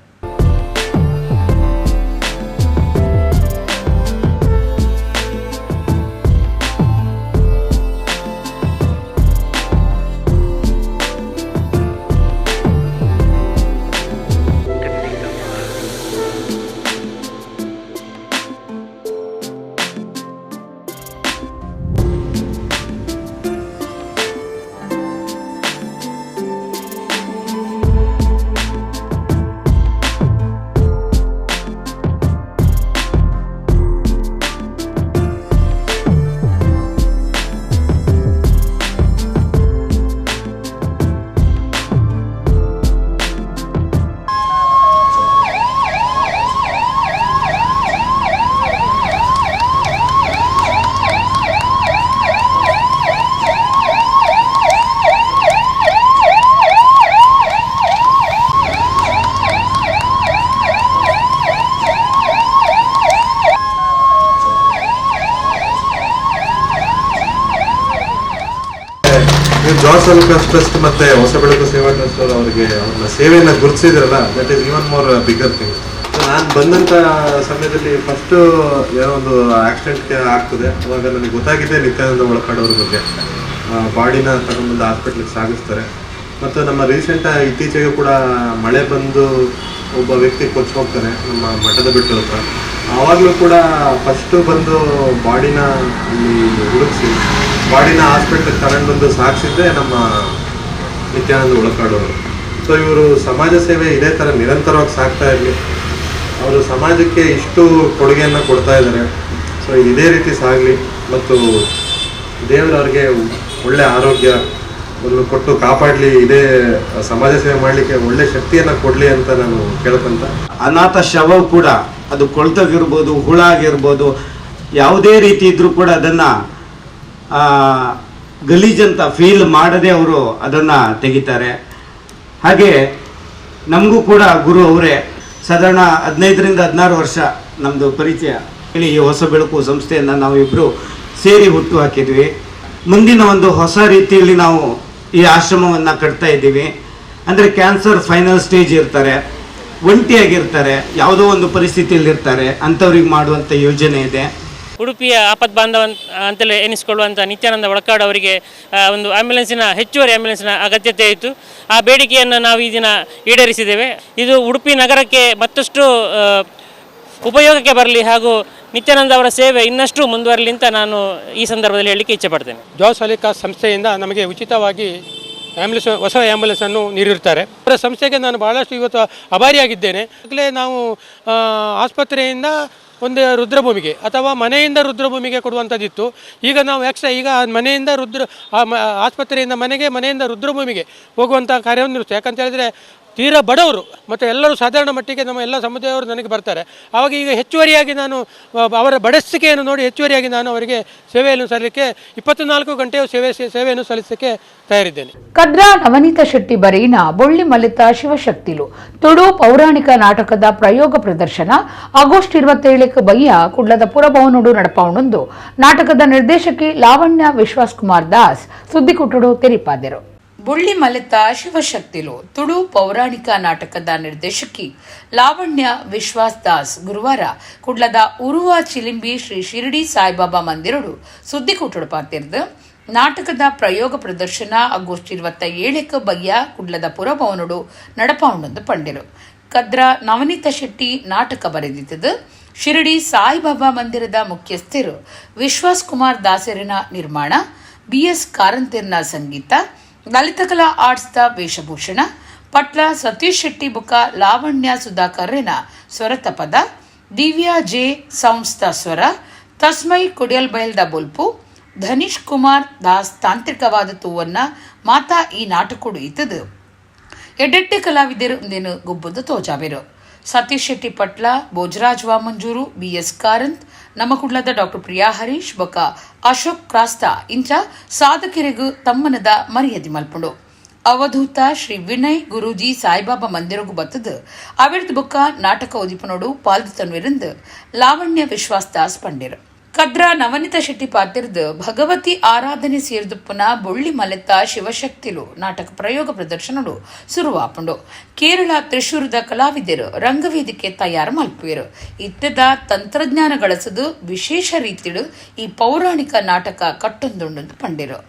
Jos Alukkas trust ಮತ್ತು ಹೊಸ ಬೆಳಕು ಸೇವಾ ಟ್ರಸ್ಟ್ ಅವರು ಅವರಿಗೆ ಅವ್ರನ್ನ ಸೇವೆಯನ್ನು ಗುರುತಿಸಿದ್ರಲ್ಲ, that is even more bigger thing. So ನಾನು ಬಂದಂಥ ಸಮಯದಲ್ಲಿ ಫಸ್ಟು ಏನೋ ಒಂದು ಆಕ್ಸಿಡೆಂಟ್ ಆಗ್ತದೆ, ಅವಾಗ ನನಗೆ ಗೊತ್ತಾಗಿದೆ ನಿತ್ಯಾನಂದ ಒಳಕಾಡ್ ಅವ್ರ ಬಗ್ಗೆ. ಬಾಡಿನ ತಗೊಂಡ್ಬಂದು ಹಾಸ್ಪಿಟ್ಲಿಗೆ ಸಾಗಿಸ್ತಾರೆ. ಮತ್ತು ನಮ್ಮ ರೀಸೆಂಟ್ ಇತ್ತೀಚೆಗೆ ಕೂಡ ಮಳೆ ಬಂದು ಒಬ್ಬ ವ್ಯಕ್ತಿ ಕೊಚ್ಚಿ ಹೋಗ್ತಾನೆ ನಮ್ಮ ಮಠದ ಬೆಟ್ಟ ಹತ್ರ. ಆವಾಗಲೂ ಕೂಡ ಫಸ್ಟು ಬಂದು ಬಾಡಿನ ಅಲ್ಲಿ ಹುಡುಕಿಸಿ ಬಾಡಿನ ಹಾಸ್ಪಿಟ್ಲಿಗೆ ತಗೊಂಡು ಬಂದು ಸಾಗಿಸಿದ್ದೇ ನಮ್ಮ ನಿತ್ಯಾನಂದ ಒಳಕಾಡೋರು. ಸೊ ಇವರು ಸಮಾಜ ಸೇವೆ ಇದೇ ಥರ ನಿರಂತರವಾಗಿ ಸಾಗ್ತಾ ಇರಲಿ. ಅವರು ಸಮಾಜಕ್ಕೆ ಇಷ್ಟು ಕೊಡುಗೆಯನ್ನು ಕೊಡ್ತಾ ಇದ್ದಾರೆ. ಸೊ ಇದೇ ರೀತಿ ಸಾಗಲಿ ಮತ್ತು ದೇವರವ್ರಿಗೆ ಒಳ್ಳೆ ಆರೋಗ್ಯವನ್ನು ಕೊಟ್ಟು ಕಾಪಾಡಲಿ, ಇದೇ ಸಮಾಜ ಸೇವೆ ಮಾಡಲಿಕ್ಕೆ ಒಳ್ಳೆ ಶಕ್ತಿಯನ್ನು ಕೊಡಲಿ ಅಂತ ನಾನು ಕೇಳ್ಕೊಂತ. ಅನಾಥ ಶವ ಕೂಡ ಅದು ಕೊಳ್ತೋಗಿರ್ಬೋದು, ಹುಳ ಆಗಿರ್ಬೋದು, ಯಾವುದೇ ರೀತಿ ಇದ್ರೂ ಕೂಡ ಅದನ್ನು ಗಲೀಜಂತ ಫೀಲ್ ಮಾಡದೆ ಅವರು ಅದನ್ನು ತೆಗಿತಾರೆ. ಹಾಗೆ ನಮಗೂ ಕೂಡ ಗುರು ಅವರೇ. ಸಾಧಾರಣ 15ರಿಂದ 16 ವರ್ಷ ನಮ್ಮದು ಪರಿಚಯ. ಹೇಳಿ ಈ ಹೊಸ ಬೆಳಕು ಸಂಸ್ಥೆಯನ್ನು ನಾವಿಬ್ಬರು ಸೇರಿ ಹುಟ್ಟು ಹಾಕಿದ್ವಿ. ಮುಂದಿನ ಒಂದು ಹೊಸ ರೀತಿಯಲ್ಲಿ ನಾವು ಈ ಆಶ್ರಮವನ್ನು ಕಟ್ತಾ ಇದ್ದೀವಿ. ಅಂದರೆ cancer final stage ಇರ್ತಾರೆ, ಒಂಟಿಯಾಗಿರ್ತಾರೆ, ಯಾವುದೋ ಒಂದು ಪರಿಸ್ಥಿತಿಯಲ್ಲಿರ್ತಾರೆ, ಅಂಥವ್ರಿಗೆ ಮಾಡುವಂಥ ಯೋಜನೆ ಇದೆ. ಉಡುಪಿಯ ಆಪತ್ ಬಾಂಧವ ಅಂತಲೇ ಎನಿಸಿಕೊಳ್ಳುವಂಥ ನಿತ್ಯಾನಂದ ಒಳಕಾಡ್ ಅವರಿಗೆ ಒಂದು ಆ್ಯಂಬುಲೆನ್ಸಿನ, ಹೆಚ್ಚುವರಿ ಆ್ಯಂಬುಲೆನ್ಸಿನ ಅಗತ್ಯತೆ ಇತ್ತು. ಆ ಬೇಡಿಕೆಯನ್ನು ನಾವು ಈ ದಿನ ಈಡೇರಿಸಿದ್ದೇವೆ. ಇದು ಉಡುಪಿ ನಗರಕ್ಕೆ ಮತ್ತಷ್ಟು ಉಪಯೋಗಕ್ಕೆ ಬರಲಿ ಹಾಗೂ ನಿತ್ಯಾನಂದ ಅವರ ಸೇವೆ ಇನ್ನಷ್ಟು ಮುಂದುವರಲಿ ಅಂತ ನಾನು ಈ ಸಂದರ್ಭದಲ್ಲಿ ಹೇಳಲಿಕ್ಕೆ ಇಚ್ಛೆ ಪಡ್ತೇನೆ. ಜಾಸ್ ಅಲಿಕಾಸ್ ಸಂಸ್ಥೆಯಿಂದ ನಮಗೆ ಉಚಿತವಾಗಿ ಆ್ಯಂಬುಲೆನ್ಸ್, ಹೊಸ ಆ್ಯಂಬುಲೆನ್ಸನ್ನು ನೀಡಿರ್ತಾರೆ. ಅವರ ಸಂಸ್ಥೆಗೆ ನಾನು ಭಾಳಷ್ಟು ಇವತ್ತು ಅಭಾರಿಯಾಗಿದ್ದೇನೆ. ಆಗಲೇ ನಾವು ಆಸ್ಪತ್ರೆಯಿಂದ ಒಂದು ರುದ್ರಭೂಮಿಗೆ ಅಥವಾ ಮನೆಯಿಂದ ರುದ್ರಭೂಮಿಗೆ ಕೊಡುವಂಥದ್ದಿತ್ತು. ಈಗ ನಾವು ಎಕ್ಸ್ಟ್ರಾ ಈಗ ಮನೆಯಿಂದ ರುದ್ರ ಆಸ್ಪತ್ರೆಯಿಂದ ಮನೆಗೆ, ಮನೆಯಿಂದ ರುದ್ರಭೂಮಿಗೆ ಹೋಗುವಂಥ ಕಾರ್ಯವನ್ನು ನಿರ್ವಹಿಸ್ತೇವೆ. ಯಾಕಂತ ಹೇಳಿದರೆ ತೀರಾ ಬಡವರು ಮತ್ತು ಎಲ್ಲರೂ ಸಾಧಾರಣ ಮಟ್ಟಿಗೆ ನಮ್ಮ ಎಲ್ಲ ಸಮುದಾಯವರು ನನಗೆ ಬರ್ತಾರೆ. ಆವಾಗ ಈಗ ಹೆಚ್ಚುವರಿಯಾಗಿ ನಾನು ಅವರ ಬಡಸ್ತಿಕೆಯನ್ನು ನೋಡಿ ಹೆಚ್ಚುವರಿಯಾಗಿ ನಾನು ಅವರಿಗೆ ಸೇವೆಯನ್ನು ಸಲ್ಲಿಸಲಿಕ್ಕೆ 24 ಗಂಟೆಯು ಸೇವೆಯನ್ನು ಸಲ್ಲಿಸಲಿಕ್ಕೆ ತಯಾರಿದ್ದೇನೆ. ಕದ್ರಾ ನವನೀತ ಶೆಟ್ಟಿ ಬರೀನ ಬೊಳ್ಳಿ ಮಲಿತ ಶಿವಶಕ್ತಿಲು ತುಳು ಪೌರಾಣಿಕ ನಾಟಕದ ಪ್ರಯೋಗ ಪ್ರದರ್ಶನ ಆಗಸ್ಟ್ 27 ಬಯ್ಯ ಕುಡ್ಲದ ಪುರಭವನೋಡು ನಡಪಾವಣೊಂದು ನಾಟಕದ ನಿರ್ದೇಶಕಿ ಲಾವಣ್ಯ ವಿಶ್ವಾಸ್ ಕುಮಾರ್ ದಾಸ್ ಸುದ್ದಿಕುಟ್ಟುಡು ತೆರಿಪಾದರು. ಬೊಳ್ಳಿ ಮಲಿತ ಶಿವಶಕ್ತಿಲು ತುಳು ಪೌರಾಣಿಕ ನಾಟಕದ ನಿರ್ದೇಶಕಿ ಲಾವಣ್ಯ ವಿಶ್ವಾಸ್ ದಾಸ್ ಗುರುವಾರ ಕುಡ್ಲದ ಉರುವ ಚಿಲಿಂಬಿ ಶ್ರೀ ಶಿರಡಿ ಸಾಯಿಬಾಬಾ ಮಂದಿರಡು ಸುದ್ದಿಕೂಟಡು ಪಾತಿರ್ದು ನಾಟಕದ ಪ್ರಯೋಗ ಪ್ರದರ್ಶನ ಆಗಸ್ಟ್ 27 ಬಯ್ಯ ಕುಡ್ಲದ ಪುರಭವನಡು ನಡಪಾವಣೊಂದು ಪಂಡಿರು. ಕದ್ರ ನವನೀತ ಶೆಟ್ಟಿ ನಾಟಕ ಬರೆದಿದ್ದದು. ಶಿರಡಿ ಸಾಯಿಬಾಬಾ ಮಂದಿರದ ಮುಖ್ಯಸ್ಥರು ವಿಶ್ವಾಸ್ ಕುಮಾರ್ ದಾಸರಿನ ನಿರ್ಮಾಣ, ಬಿಎಸ್ ಕಾರಂತಿರ್ನ ಸಂಗೀತ, ಲಲಿತಕಲಾ ಆರ್ಟ್ಸ್ದ ವೇಷಭೂಷಣ, ಪಟ್ಲ ಸತೀಶ್ ಶೆಟ್ಟಿ ಬುಕ್ಕ ಲಾವಣ್ಯ ಸುಧಾಕರ್ನ ಸ್ವರತಪದ, ದಿವ್ಯಾ ಜೆ ಸೌಂಡ್ಸ್ದ ಸ್ವರ, ತಸ್ಮೈ ಕುಡಿಯಲ್ಬೈಲ್ದ ಬೊಲ್ಪು, ಧನಿಷ್ ಕುಮಾರ್ ದಾಸ್ ತಾಂತ್ರಿಕವಾದ ತೂವನ್ನ ಮಾತಾ ಈ ನಾಟಕಡು ಇತ್ತದು. ಎಡ್ಡೆಟ್ಟೆ ಕಲಾವಿದರು ಇಂದೇನು ಗುಬ್ಬುದು ತೋಜಾವೆರು. ಸತೀಶ್ ಶೆಟ್ಟಿ ಪಟ್ಲ, ಭೋಜರಾಜ್ ವಾಮಂಜೂರು, ಬಿಎಸ್ ಕಾರಂತ್, ನಮ್ಮ ಕುಡ್ಲದ ಡಾಕ್ಟರ್ ಪ್ರಿಯಾ ಹರೀಶ್ ಬೊಕ ಅಶೋಕ್ ಕ್ರಾಸ್ತಾ ಇಂಚ ಸಾಧಕರಿಗೂ ತಮ್ಮನದ ಮರ್ಯಾದೆ ಮಲ್ಪುಂಡು. ಅವಧೂತ ಶ್ರೀ ವಿನಯ್ ಗುರೂಜಿ ಸಾಯಿಬಾಬಾ ಮಂದಿರಗು ಬತ್ತದು ಅವಿರ್ದ ಬೊಕ್ಕ ನಾಟಕ ಉದಿಪನೋಡು ಪಾಲ್ದು ತನ್ವಿರಂದು ಲಾವಣ್ಯ ವಿಶ್ವಾಸ್ ದಾಸ್ ಪಂಡಿರು. ಕದ್ರ ನವನಿತ ಶೆಟ್ಟಿ ಪಾತಿರ್ದು ಭಗವತಿ ಆರಾಧನೆ ಸೇರ್ದುಪ್ಪುನ ಬೊಳ್ಳಿ ಮಲೆತ ಶಿವಶಕ್ತಿಲು ನಾಟಕ ಪ್ರಯೋಗ ಪ್ರದರ್ಶನಡು ಸುರುವಾಪುಂಡು. ಕೇರಳ ತ್ರಿಶೂರದ ಕಲಾವಿದರು ರಂಗವೇದಿಕೆ ತಯಾರು ಮಲ್ಪುವೆರು. ಇತ್ತದ ತಂತ್ರಜ್ಞಾನ ಗಳಸದು ವಿಶೇಷ ರೀತಿಡು ಈ ಪೌರಾಣಿಕ ನಾಟಕ ಕಟ್ಟೊಂದುಂಡು ಪಂಡಿರು.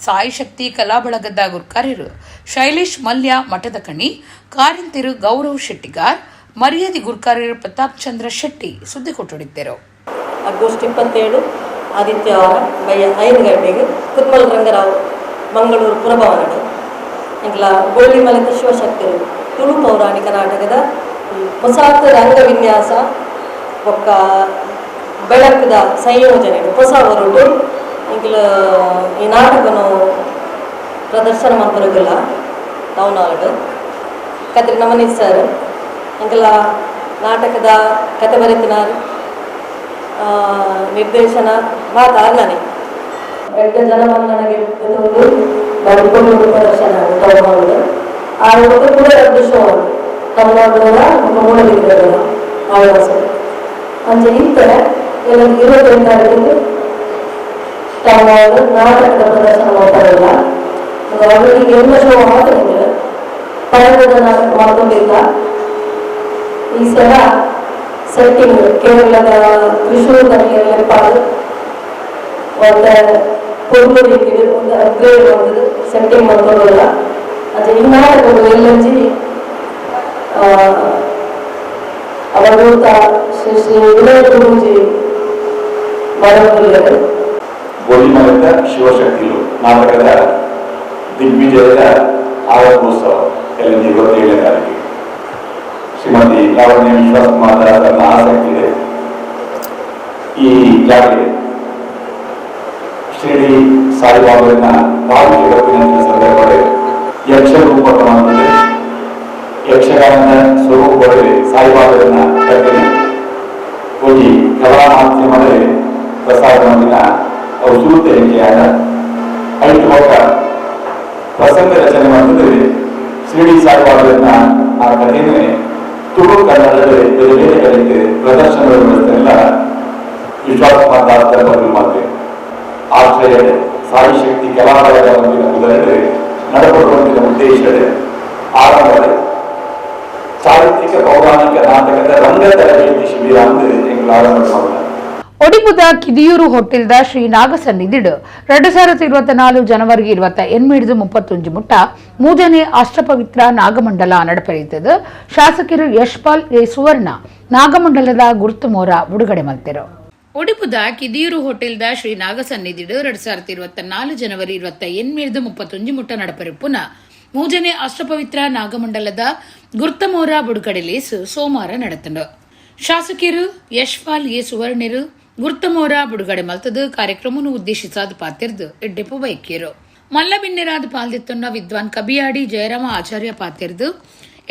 ಸಾಯಿ ಶಕ್ತಿ ಕಲಾಬಳಗದ ಗುರ್ಕಾರ್ಯರು ಶೈಲೇಶ್ ಮಲ್ಯ ಮಠದ ಕಣಿ, ಕಾರಿಂತಿರು ಗೌರವ್ ಶೆಟ್ಟಿಗಾರ್, ಮರ್ಯಾದೆ ಗುರ್ಕಾರ್ಯರು ಪ್ರತಾಪ್ ಚಂದ್ರ ಶೆಟ್ಟಿ ಸುದ್ದಿ ಕೊಟ್ಟುಡಿದ್ದರು. ಆಗಸ್ಟ್ 27 ಆದಿತ್ಯವಾರ ಬಯ್ಯ 5 ಗಂಟೆಗೆ ಕುದ್ಮಲ್ ರಂಗರಾವ್ ಮಂಗಳೂರು ಪುರಭವನಡು ಎಂಕ್ಲ ಗೋಳಿ ಮಲಕ ಶಿವಶಕ್ತಿರು ತುಳು ಪೌರಾಣಿಕ ನಾಟಕದ ಹೊಸಾತ ರಂಗವಿನ್ಯಾಸ ಬೊಕ್ಕ ಬೆಳಕದ ಸಂಯೋಜನೆ ಹೊಸ ಹೊರಟು ಎಂಕ್ಲ ಈ ನಾಟಕನು ಪ್ರದರ್ಶನ ಮಲ್ಪರುಗಿಲ್ಲ ಟೌನ್ ಹಾಲ್ಡ್ ಕದ್ರಿ ನವನೀತ್ ಸರ್ ಎಂಕ್ಲ ನಾಟಕದ ಕತೆ ಬರೆತಿನಾರ್ ನಿರ್ದೇಶನ ಮಾತಾಡ್ಲಾನೆ ಎಡ್ಡೆ ಜನಮನ್ನಣೆಗೆ ಒಂದು ಪ್ರದರ್ಶನ ಟೌನ್ ಹಾಲ್ ಆ ಕೂಡ ಎರಡು ಶೋ ತಮಿಳುನಾಡುಗಳ ಮತ್ತು ಮೂಡಬಿದ್ರೆಗಳ ಆಳ್ವಾಸ ಅಂಚೆ ಇತ್ತರೆ ಎಲ್ಲ 28 ತಾರೀಕಿಗೆ ಟೌನ್ ಹಾಲ್ ನಾಟಕದ ಪ್ರದರ್ಶನ ಮಾಡ್ತಾರಲ್ಲ. Already ಎಲ್ಲ ಶೋ ಆದ್ರೆ ಪರಗದ ನಾಟಕ ಮಾಡ್ಕೊಂಡಿದ್ದ. ಈ ಸಲ ಸೆಟ್ಟಿಂಗ್ ಕೇರಳದ ತ್ರಿಶೂಲದಲ್ಲಿ ಲೆಪ್ಪಾದು ಒಂದು ಪೊರ್ಲು ರೀತಿಯಲ್ಲಿ ಒಂದು ಅಪ್ಗ್ರೇಡ್ ಒಂದು ಸೆಟ್ಟಿಂಗ್ ಮಾಡ್ಕೊಂಡಲ್ಲ. ಅದು ಈ ನಾಟಕಗಳು ಎಲ್ಲಂಜಿ ಅವಧೂತ ಶ್ರೀ ಶ್ರೀ ವಿನಯ ಗುರೂಜಿ ಬರಬಲ್ಲರು. ಗೋಲಿಮರದ ಶಿವಶಕ್ತಿಲು ನಾಟಕದ ದಿಗ್ವಿಜಯದ ಆರಂಭೋತ್ಸವ ಎಲ್ಲ 27ನೇ ತಾರೀಕಿಗೆ ಶ್ರೀಮತಿ ಲಾವಣ್ಯ ವಿಶ್ವಾಸ್ ಕುಮಾರ್ ತನ್ನ ಆಸಕ್ತಿ ಇದೆ. ಈ ಜಾಗರಿಗೆ ಶಿರಡಿ ಸಾಯಿಬಾಬಾವಿನ ಪಾಲ್ಗೆ ಜಗತ್ತಿನ ಸಂದರ್ಭದಲ್ಲಿ ಯಕ್ಷರೂಪಕ ಮಾಡಿದೆ. ಯಕ್ಷಗಾನದ ಸ್ವರೂಪದಲ್ಲಿ ಸಾಯಿಬಾಬಾವಿನ ಕಥೆ ಹೋಗಿ ಕಲಾ ಮಾಧ್ಯಮದಲ್ಲಿ ಪ್ರಸಾರ ಮಾಡಿದ ಅವು ಸುರುತ ಹೆಜ್ಜೆಯಾದ ಐದು ಪಕ್ಕ ಪ್ರಸಂಗ ರಚನೆ ಮಾಡಿದ್ರೆ ಶಿರಡಿ ಸಾಯಿಬಾಬಾವಿನ ಆ ಕಥೆಯನ್ನೇ ತುಳು ಕನ್ನಡದಲ್ಲಿ ಬೇರೆ ಬೇರೆ ಕಡೆಗೆ ಪ್ರದರ್ಶನದ ವ್ಯವಸ್ಥೆಲ್ಲ ವಿಶ್ವಾಸ ದಾಸ್ ಮಾತೆ ಆಶ್ರಯ ಸಾಯಿ ಶಕ್ತಿ ಕಲಾಲಯದ ಉದಾಹರಣೆ ನಡಪಡುವಂತಿನ ಉದ್ದೇಶವೇ ಆರಂಭದ ಚಾರಿತ್ರಿಕ ಪೌರಾಣಿಕ ನಾಟಕದ ರಂಗ ತರಬೇತಿ ಶಿಬಿರ ಅಂದರೆ ಎಂಗಳು ಆರಂಭ ಮಾಡೋಣ. ಒಡಿಪುದ ಕಿದಿಯೂರು ಹೋಟೆಲ್ದ ಶ್ರೀ ನಾಗಸನ್ನಿಧಿಡು 2024 ಜನವರಿ 28 31 ಮುಟ್ಟ ಮೂಜನೆ ಅಷ್ಟಪವಿತ್ರ ನಾಗಮಂಡಲ ನಡಪರೆಯುತ್ತದೆ. ಶಾಸಕರು ಯಶ್ಪಾಲ್ ಎ ಸುವರ್ಣ ನಾಗಮಂಡಲದ ಗುರುತುಮೋರ ಬಿಡುಗಡೆ ಮಲ್ತಿರು. ಒಡಿಪುದ ಕಿದಿಯೂರು ಹೋಟೆಲ್ದ ಶ್ರೀ ನಾಗಸನ್ನಿಧಿಡು 2024 ಜನವರಿ 28 31 ಮುಟ್ಟ ನಡಪರೆಪುನ ಮೂಜನೆ ಅಷ್ಟಪವಿತ್ರ ನಾಗಮಂಡಲದ ಗುರ್ತಮೋರ ಬಿಡುಗಡೆ ಲೇಸು ಸೋಮವಾರ ನಡೆತನು. ಶಾಸಕರು ಯಶ್ಪಾಲ್ ಎ ಸುವರ್ಣರು ಗುರ್ತಮೋರ ಬಿಡುಗಡೆ ಮಲ್ತದು ಕಾರ್ಯಕ್ರಮವನ್ನು ಉದ್ದೇಶಿಸಾದ ಪಾತಿರ್ದು ಎಡ್ಡೆಪು ಬೈಕಿಯರು. ಮಲ್ಲಬಿನ್ನೆರಾದ ಪಾಲ್ದಿತ್ತೊನ್ನ ವಿದ್ವಾನ್ ಕಬಿಯಾಡಿ ಜಯರಾಮ ಆಚಾರ್ಯ ಪಾತಿರ್ದು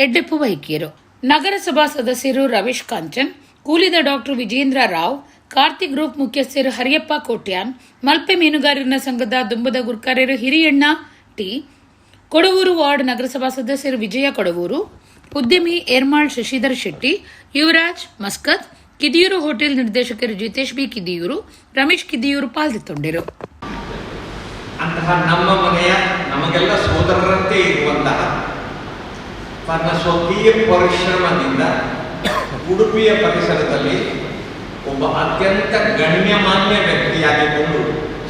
ಎಡ್ಡೆಪು ಬೈಕಿಯರು. ನಗರಸಭಾ ಸದಸ್ಯರು ರವೀಶ್ ಕಾಂಚನ್, ಕೂಲಿದ ಡಾಕ್ಟರ್ ವಿಜೇಂದ್ರ ರಾವ್, ಕಾರ್ತಿಕ್ ಗ್ರೂಪ್ ಮುಖ್ಯಸ್ಥರು ಹರಿಯಪ್ಪ ಕೋಟ್ಯಾನ್, ಮಲ್ಪೆ ಮೀನುಗಾರರ ಸಂಘದ ದುಂಬದ ಗುರ್ಕಾರ್ಯರು ಹಿರಿಯಣ್ಣ ಟಿ, ಕೊಡವೂರು ವಾರ್ಡ್ ನಗರಸಭಾ ಸದಸ್ಯರು ವಿಜಯ ಕೊಡವೂರು, ಉದ್ಯಮಿ ಏರ್ಮಾಳ್ ಶಶಿಧರ್ ಶೆಟ್ಟಿ, ಯುವರಾಜ್ ಮಸ್ಕತ್, ಕಿದಿಯೂರು ಹೋಟೆಲ್ ನಿರ್ದೇಶಕರು ಜಿತೇಶ್ ಬಿ ಕಿದಿಯೂರು, ರಮೇಶ್ ಕಿದಿಯೂರು ಪಾಲ್ಗೊಂಡಿರು. ಅಂತಹ ನಮ್ಮ ಮನೆಯ ನಮಗೆಲ್ಲ ಸೋದರರಂತೆ ಇರುವಂತಹ ತನ್ನ ಸ್ವಕೀಯ ಪರಿಶ್ರಮದಿಂದ ಉಡುಪಿಯ ಪರಿಸರದಲ್ಲಿ ಒಬ್ಬ ಅತ್ಯಂತ ಗಣ್ಯಮಾನ್ಯ ವ್ಯಕ್ತಿಯಾಗಿಕೊಂಡು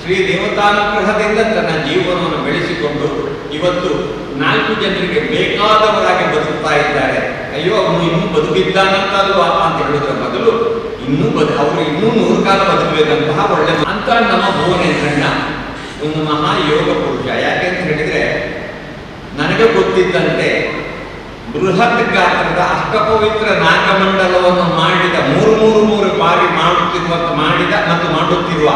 ಶ್ರೀ ದೇವತಾನುಗ್ರಹದಿಂದ ತನ್ನ ಜೀವನವನ್ನು ಬೆಳೆಸಿಕೊಂಡು ಇವತ್ತು 4 ಜನರಿಗೆ ಬೇಕಾದವರಾಗಿ ಬದುಕ್ತಾ ಇದ್ದಾರೆ. ಅಯ್ಯೋ ಅವನು ಇನ್ನೂ ಬದುಕಿದ್ದಾನಂತಲ್ವಾ ಅಂತ ಹೇಳೋದ್ರ ಬದಲು ಇನ್ನೂ ಅವರು ಇನ್ನೂ 100 ಕಾಲ ಬದುಕಬೇಕಂತಹ ಒಳ್ಳೆ ಅಂತ ನಮ್ಮ ಭುವನೇಂದ್ರಣ್ಣ ಒಂದು ಮಹಾಯೋಗ ಪುರುಷ. ಯಾಕೆ ಅಂತ ಹೇಳಿದ್ರೆ ನನಗೆ ಗೊತ್ತಿದ್ದಂತೆ ಬೃಹತ್ ಗಾತ್ರದ ಅಷ್ಟಪವಿತ್ರ ನಾಗಮಂಡಲವನ್ನು ಮಾಡಿದ 3 ಬಾರಿ ಮಾಡಿದ ಮತ್ತು ಮಾಡುತ್ತಿರುವ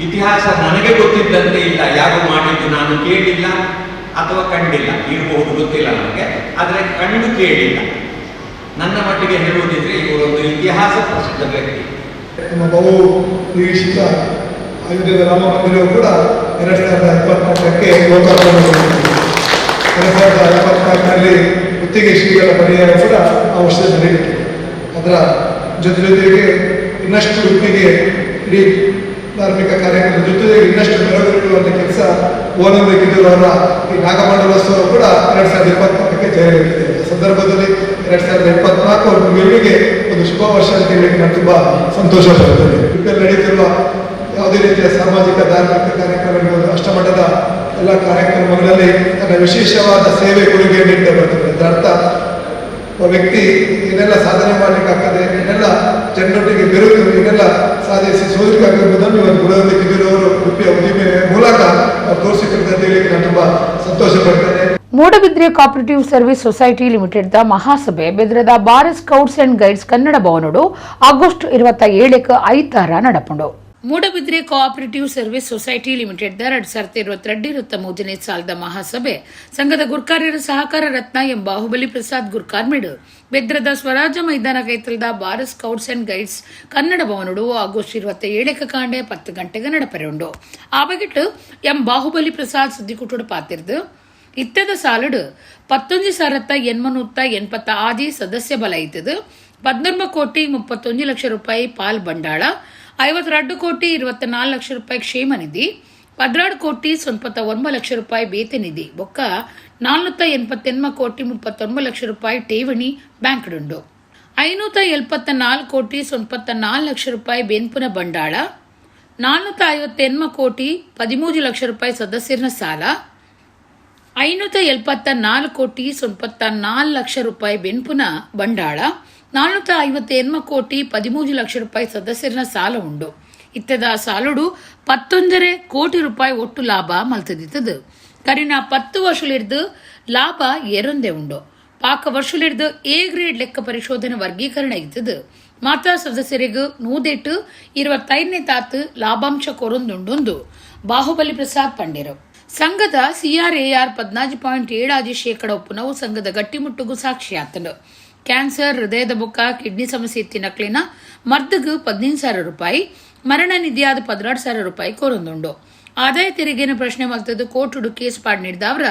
ಇತಿಹಾಸ ನನಗೆ ಗೊತ್ತಿದ್ದಂತೆ ಇಲ್ಲ. ಯಾರು ಮಾಡಿದ್ದು ನಾನು ಕೇಳಿಲ್ಲ ಅಥವಾ ಕಂಡಿಲ್ಲ, ಇರಬಹುದು ಗೊತ್ತಿಲ್ಲ ನನಗೆ, ಆದರೆ ಕಂಡು ಕೇಳಿಲ್ಲ. ನನ್ನ ಮಟ್ಟಿಗೆ ಹೇಳುವುದಿದ್ರೆ ಇವರೊಂದು ಇತಿಹಾಸ ಪ್ರಸಿದ್ಧ ವ್ಯಕ್ತಿ. ನಮ್ಮ ಬಹು ನಿರೀಕ್ಷಿತ ಅಯೋಧ್ಯೆಯ ರಾಮ ಮಂದಿರವು ಕೂಡ 2024ಕ್ಕೆ ಲೋಕಾರ್ಪಣೆಗೊಂಡಿದೆ. 2024ರಲ್ಲಿ ಗುತ್ತಿಗೆ ಶ್ರೀಗಳ ಪರ್ಯಾಯ ಕೂಡ ಆ ವರ್ಷದಲ್ಲಿ ನಡೆಯಲಿದೆ. ಅದರ ಜೊತೆ ಜೊತೆಗೆ ಇನ್ನಷ್ಟು ಉಡುಪಿಗೆ ಇಡೀ ಧಾರ್ಮಿಕ ಕಾರ್ಯಕ್ರಮದ ಜೊತೆಗೆ ಇನ್ನಷ್ಟು ಮೆರಗುರುವಂಥ ಕೆಲಸ ಓನಂದ ಕಿದೂರವರ ಈ ನಾಗಮಂಡಲೋತ್ಸವ ಕೂಡ 2024ಕ್ಕೆ ಜಾರಿಯಾಗಿದೆ. ಆ ಸಂದರ್ಭದಲ್ಲಿ 2024 ನಿಮಗೆ ಒಂದು ಶುಭ ವರ್ಷ ಅಂತ ಹೇಳಿ ನಾನು ತುಂಬ ಸಂತೋಷ ಪಡುತ್ತೇನೆ. ಉಡುಪಿಯಲ್ಲಿ ನಡೆಯುತ್ತಿರುವ ಯಾವುದೇ ರೀತಿಯ ಸಾಮಾಜಿಕ ಧಾರ್ಮಿಕ ಕಾರ್ಯಕ್ರಮಗಳು, ಅಷ್ಟಮಠದ ಎಲ್ಲ ಕಾರ್ಯಕ್ರಮಗಳಲ್ಲಿ ತನ್ನ ವಿಶೇಷವಾದ ಸೇವೆ ಕೊಡುಗೆ ನೀಡ್ತಾ ಬರ್ತಾರೆ. ಅದರ ಅರ್ಥ ಒಬ್ಬ ವ್ಯಕ್ತಿ ಏನೆಲ್ಲ ಸಾಧನೆ ಮಾಡಲಿಕ್ಕಾಗ್ತದೆ, ಏನೆಲ್ಲ ಜನರೊಟ್ಟಿಗೆ ಬೆರೆತು ಏನೆಲ್ಲ ಸಾಧಿಸಿ ಸೋದರಿಕಾಗ್ತದೆ ಎಂಬುದನ್ನು ಇವತ್ತು ಗುಣವಂತ ಕಿದೂರವರು ಉಡುಪಿಯ ಉದ್ದಿಮೆ ಮೂಲಕ ಅವ್ರು ತೋರಿಸಿಕೊಡ್ತಾರೆ ಅಂತ ಹೇಳಿ ನಾನು ತುಂಬ ಸಂತೋಷ ಪಡ್ತೇನೆ. Moodbidri cooperative service society limited the ಮಹಾಸಭೆ ಬೆದ್ರದ Bharat scouts and guides Kannada ಭವನಡು August 27ಕ್ಕೆ ಐತಾರ ನಡಪುಂಡು. Moodbidri cooperative service society limited the 2022 ಸಾಲದ ಮಹಾಸಭೆ ಸಂಘದ ಗುರ್ಕಾರ್ಯರ ಸಹಕಾರ ರತ್ನ ಎಂ ಬಾಹುಬಲಿ ಪ್ರಸಾದ್ ಗುರ್ಕಾರ್ಮಿಡು ಬೆದ್ರದ ಸ್ವರಾಜ ಮೈದಾನ ಕೈತಲದ Bharat scouts and guides Kannada ಭವನಡು August 27ಕ್ಕೆ ಕಾಂಡೆ 10 ಗಂಟೆಗೆ ನಡಪರೆಯುಂಡು. ಆ ಬಗೆಟ್ ಎಂ ಬಾಹುಬಲಿ ಪ್ರಸಾದ್ ಸುದ್ದಿಕುಟುಡು ಪಾತಿರ್ದು ಇತ್ತದ ಸಾಲುಡು 11,886 ಸದಸ್ಯ ಬಲ ಇತ್ತದು 13 ಕೋಟಿ 31 ಲಕ್ಷ ರೂಪಾಯಿ ಪಾಲ್ ಬಂಡಾಳ, 52 ಕೋಟಿ 24 ಲಕ್ಷ ರೂಪಾಯಿ ಕ್ಷೇಮ ನಿಧಿ, 12 ಕೋಟಿ 99 ಲಕ್ಷ ರೂಪಾಯಿ ಬೇತೆ ನಿಧಿ ಬೊಕ್ಕ 489 ಕೋಟಿ 39 ಲಕ್ಷ ರೂಪಾಯಿ ಠೇವಣಿ ಬ್ಯಾಂಕ್ಡುಂಡು. 574 ಕೋಟಿ 94 ಲಕ್ಷ ರೂಪಾಯಿ ಬೆನ್ಪುನ ಬಂಡಾಳ, 458 ಕೋಟಿ 13 ಲಕ್ಷ ರೂಪಾಯಿ ಸದಸ್ಯರ ಸಾಲ, 574 ಕೋಟಿ 94 ಲಕ್ಷ ರೂಪಾಯಿ ಬೆನ್ಪುನ ಬಂಡಾಳ, 458 ಕೋಟಿ 13 ಲಕ್ಷ ರೂಪಾಯಿ ಸದಸ್ಯರ ಸಾಲ ಉಂಡು. ಇತ್ತದ ಸಾಲುಡು 19 ಕೋಟಿ ರೂಪಾಯಿ ಒಟ್ಟು ಲಾಭ ಮಲ್ತದಿತ್ತದು. ಕರಿನ 10 ವರ್ಷಲಿಡ್ದು ಲಾಭ ಏರೊಂದೇ ಉಂಡು. ಪಾಕ ವರ್ಷಲಿಡ್ದು ಎ ಗ್ರೇಡ್ ಲೆಕ್ಕ ಪರಿಶೋಧನೆ ವರ್ಗೀಕರಣ ಇತ್ತದು. ಮಾತಾ ಸದಸ್ಯರಿಗೂ ನೂದೆಟ್ಟು 25ನೇ ತಾತು ಲಾಭಾಂಶ ಕೊರೊಂದುಂಡೊಂದು ಬಾಹುಬಲಿ ಪ್ರಸಾದ್ ಪಂಡೇರು. ಸಂಘದ ಸಿಆರ್ಎಆರ್ 14.7% ಒಪ್ಪುನವು ಸಂಘದ ಗಟ್ಟಿಮುಟ್ಟುಗೂ ಸಾಕ್ಷಿಯಾತನು. ಕ್ಯಾನ್ಸರ್, ಹೃದಯದ ಬೊಕ್ಕ ಕಿಡ್ನಿ ಸಮಸ್ಯೆ ಇತ್ತಿನಕ್ಲಿನ ಮರ್ದಗು 15,000 ರೂಪಾಯಿ, ಮರಣ ನಿಧಿಯಾದ 16,000 ರೂಪಾಯಿ ಕೊರೊಂದುಂಡು. ಆದಾಯ ತೆರಿಗೆನ ಪ್ರಶ್ನೆ ಮಲ್ತದ್ದು ಕೋರ್ಟುಡು ಕೇಸ್ ಪಾಡ್ ನೀಡಿದವರ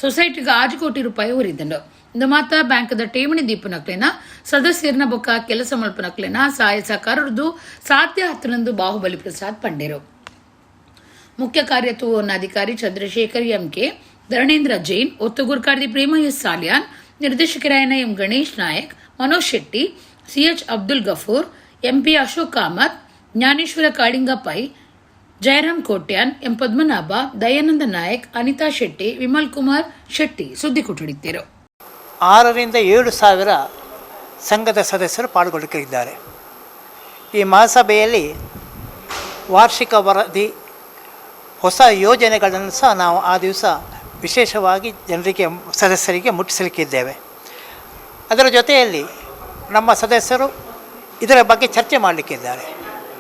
ಸೊಸೈಟಿಗೆ 6 ಕೋಟಿ ರೂಪಾಯಿ ಒರಿದಂಡು. ಇಂದು ಮಾತ ಬ್ಯಾಂಕ್ದ ಠೇವಣಿ ದೀಪನಕ್ಲೇನ ಸದಸ್ಯರನ ಬೊಕ್ಕ ಕೆಲಸ ಮಲ್ಪನಕ್ಲೇನ ಸಹಾಯ ಸಹಕಾರದ್ದು ಸಾಧ್ಯ ಹತ್ತರಂದು ಬಾಹುಬಲಿ ಪ್ರಸಾದ್ ಪಂಡೇರು. ಮುಖ್ಯ ಕಾರ್ಯತೂವನ್ನಾಧಿಕಾರಿ ಚಂದ್ರಶೇಖರ್ ಎಂಕೆ, ಧರಣೇಂದ್ರ ಜೈನ್, ಒತ್ತುಗುರ್ಕಾರ್ದಿ ಪ್ರೇಮ ಎಸ್ ಸಾಲಿಯಾನ್, ನಿರ್ದೇಶಕರಾಯನ M Ganesh Nayak, Manoj Shetty, CH Abdul Gafoor, MP Ashok Kamath, Jnaneshwara Kalinga Pai, Jayaram Kotian, M Padmanabha, Dayananda Nayak, Anita Shetty, Vimal Kumar Shetty ಸುದ್ದಿ ಕೊಟ್ಟಡಿದ್ದರು. 6 ರಿಂದ 7 ಸಾವಿರ ಸಂಘದ ಸದಸ್ಯರು ಪಾಲ್ಗೊಳ್ಳಲಿದ್ದಾರೆ. ಈ ಮಹಾಸಭೆಯಲ್ಲಿ ವಾರ್ಷಿಕ ವರದಿ, ಹೊಸ ಯೋಜನೆಗಳನ್ನು ಸಹ ನಾವು ಆ ದಿವಸ ವಿಶೇಷವಾಗಿ ಜನರಿಗೆ, ಸದಸ್ಯರಿಗೆ ಮುಟ್ಟಿಸಲಿಕ್ಕಿದ್ದೇವೆ. ಅದರ ಜೊತೆಯಲ್ಲಿ ನಮ್ಮ ಸದಸ್ಯರು ಇದರ ಬಗ್ಗೆ ಚರ್ಚೆ ಮಾಡಲಿಕ್ಕಿದ್ದಾರೆ,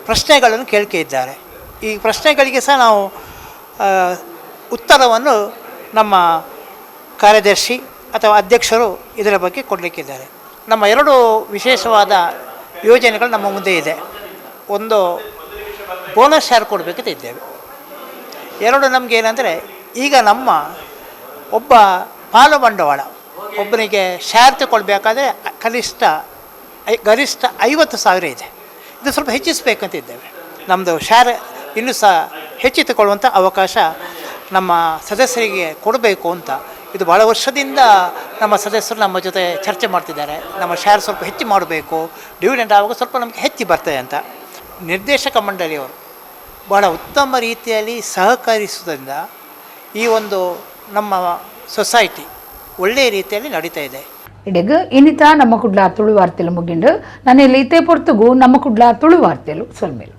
ಪ್ರಶ್ನೆಗಳನ್ನು ಕೇಳಿಕೆ ಇದ್ದಾರೆ. ಈ ಪ್ರಶ್ನೆಗಳಿಗೆ ಸಹ ನಾವು ಉತ್ತರವನ್ನು ನಮ್ಮ ಕಾರ್ಯದರ್ಶಿ ಅಥವಾ ಅಧ್ಯಕ್ಷರು ಇದರ ಬಗ್ಗೆ ಕೊಡಲಿಕ್ಕಿದ್ದಾರೆ. ನಮ್ಮ 2 ವಿಶೇಷವಾದ ಯೋಜನೆಗಳು ನಮ್ಮ ಮುಂದೆ ಇದೆ. ಒಂದು ಬೋನಸ್ ಶೇರ್ ಕೊಡಬೇಕಂತ ಇದ್ದೇವೆ. 2 ನಮಗೇನೆಂದರೆ, ಈಗ ನಮ್ಮ ಒಬ್ಬ ಪಾಲು ಬಂಡವಾಳ ಒಬ್ಬನಿಗೆ ಶೇರ್ ತಗೊಳ್ಬೇಕಾದ್ರೆ ಗರಿಷ್ಠ 50,000 ಇದೆ. ಇದು ಸ್ವಲ್ಪ ಹೆಚ್ಚಿಸಬೇಕಂತ ಇದ್ದೇವೆ. ನಮ್ಮದು ಶೇರ್ ಇನ್ನೂ ಸಹ ಹೆಚ್ಚು ತಗೊಳ್ಳುವಂಥ ಅವಕಾಶ ನಮ್ಮ ಸದಸ್ಯರಿಗೆ ಕೊಡಬೇಕು ಅಂತ. ಇದು ಭಾಳ ವರ್ಷದಿಂದ ನಮ್ಮ ಸದಸ್ಯರು ನಮ್ಮ ಜೊತೆ ಚರ್ಚೆ ಮಾಡ್ತಿದ್ದಾರೆ. ನಮ್ಮ ಶೇರ್ ಸ್ವಲ್ಪ ಹೆಚ್ಚು ಮಾಡಬೇಕು, ಡಿವಿಡೆಂಡ್ ಆವಾಗ ಸ್ವಲ್ಪ ನಮಗೆ ಹೆಚ್ಚು ಬರ್ತದೆ ಅಂತ. ನಿರ್ದೇಶಕ ಮಂಡಳಿಯವರು ಭಾಳ ಉತ್ತಮ ರೀತಿಯಲ್ಲಿ ಸಹಕರಿಸುವುದರಿಂದ ಈ ಒಂದು ನಮ್ಮ ಸೊಸೈಟಿ ಒಳ್ಳೆಯ ರೀತಿಯಲ್ಲಿ ನಡೀತಾ ಇದೆ. ಇಡೆಗ್ ಇನ್ನಿತ ನಮ್ಮ ಕುಡ್ಲ ತುಳು ವಾರ್ತೆಲು ಮುಗಿಂಡು. ನಾನು ಇಲ್ಲಿ ಇತೇ ಪೊರ್ತುಗು ನಮ್ಮ ಕುಡ್ಲ ತುಳು ವಾರ್ತೆಲು ಸೊಲ್ಮೇಲು.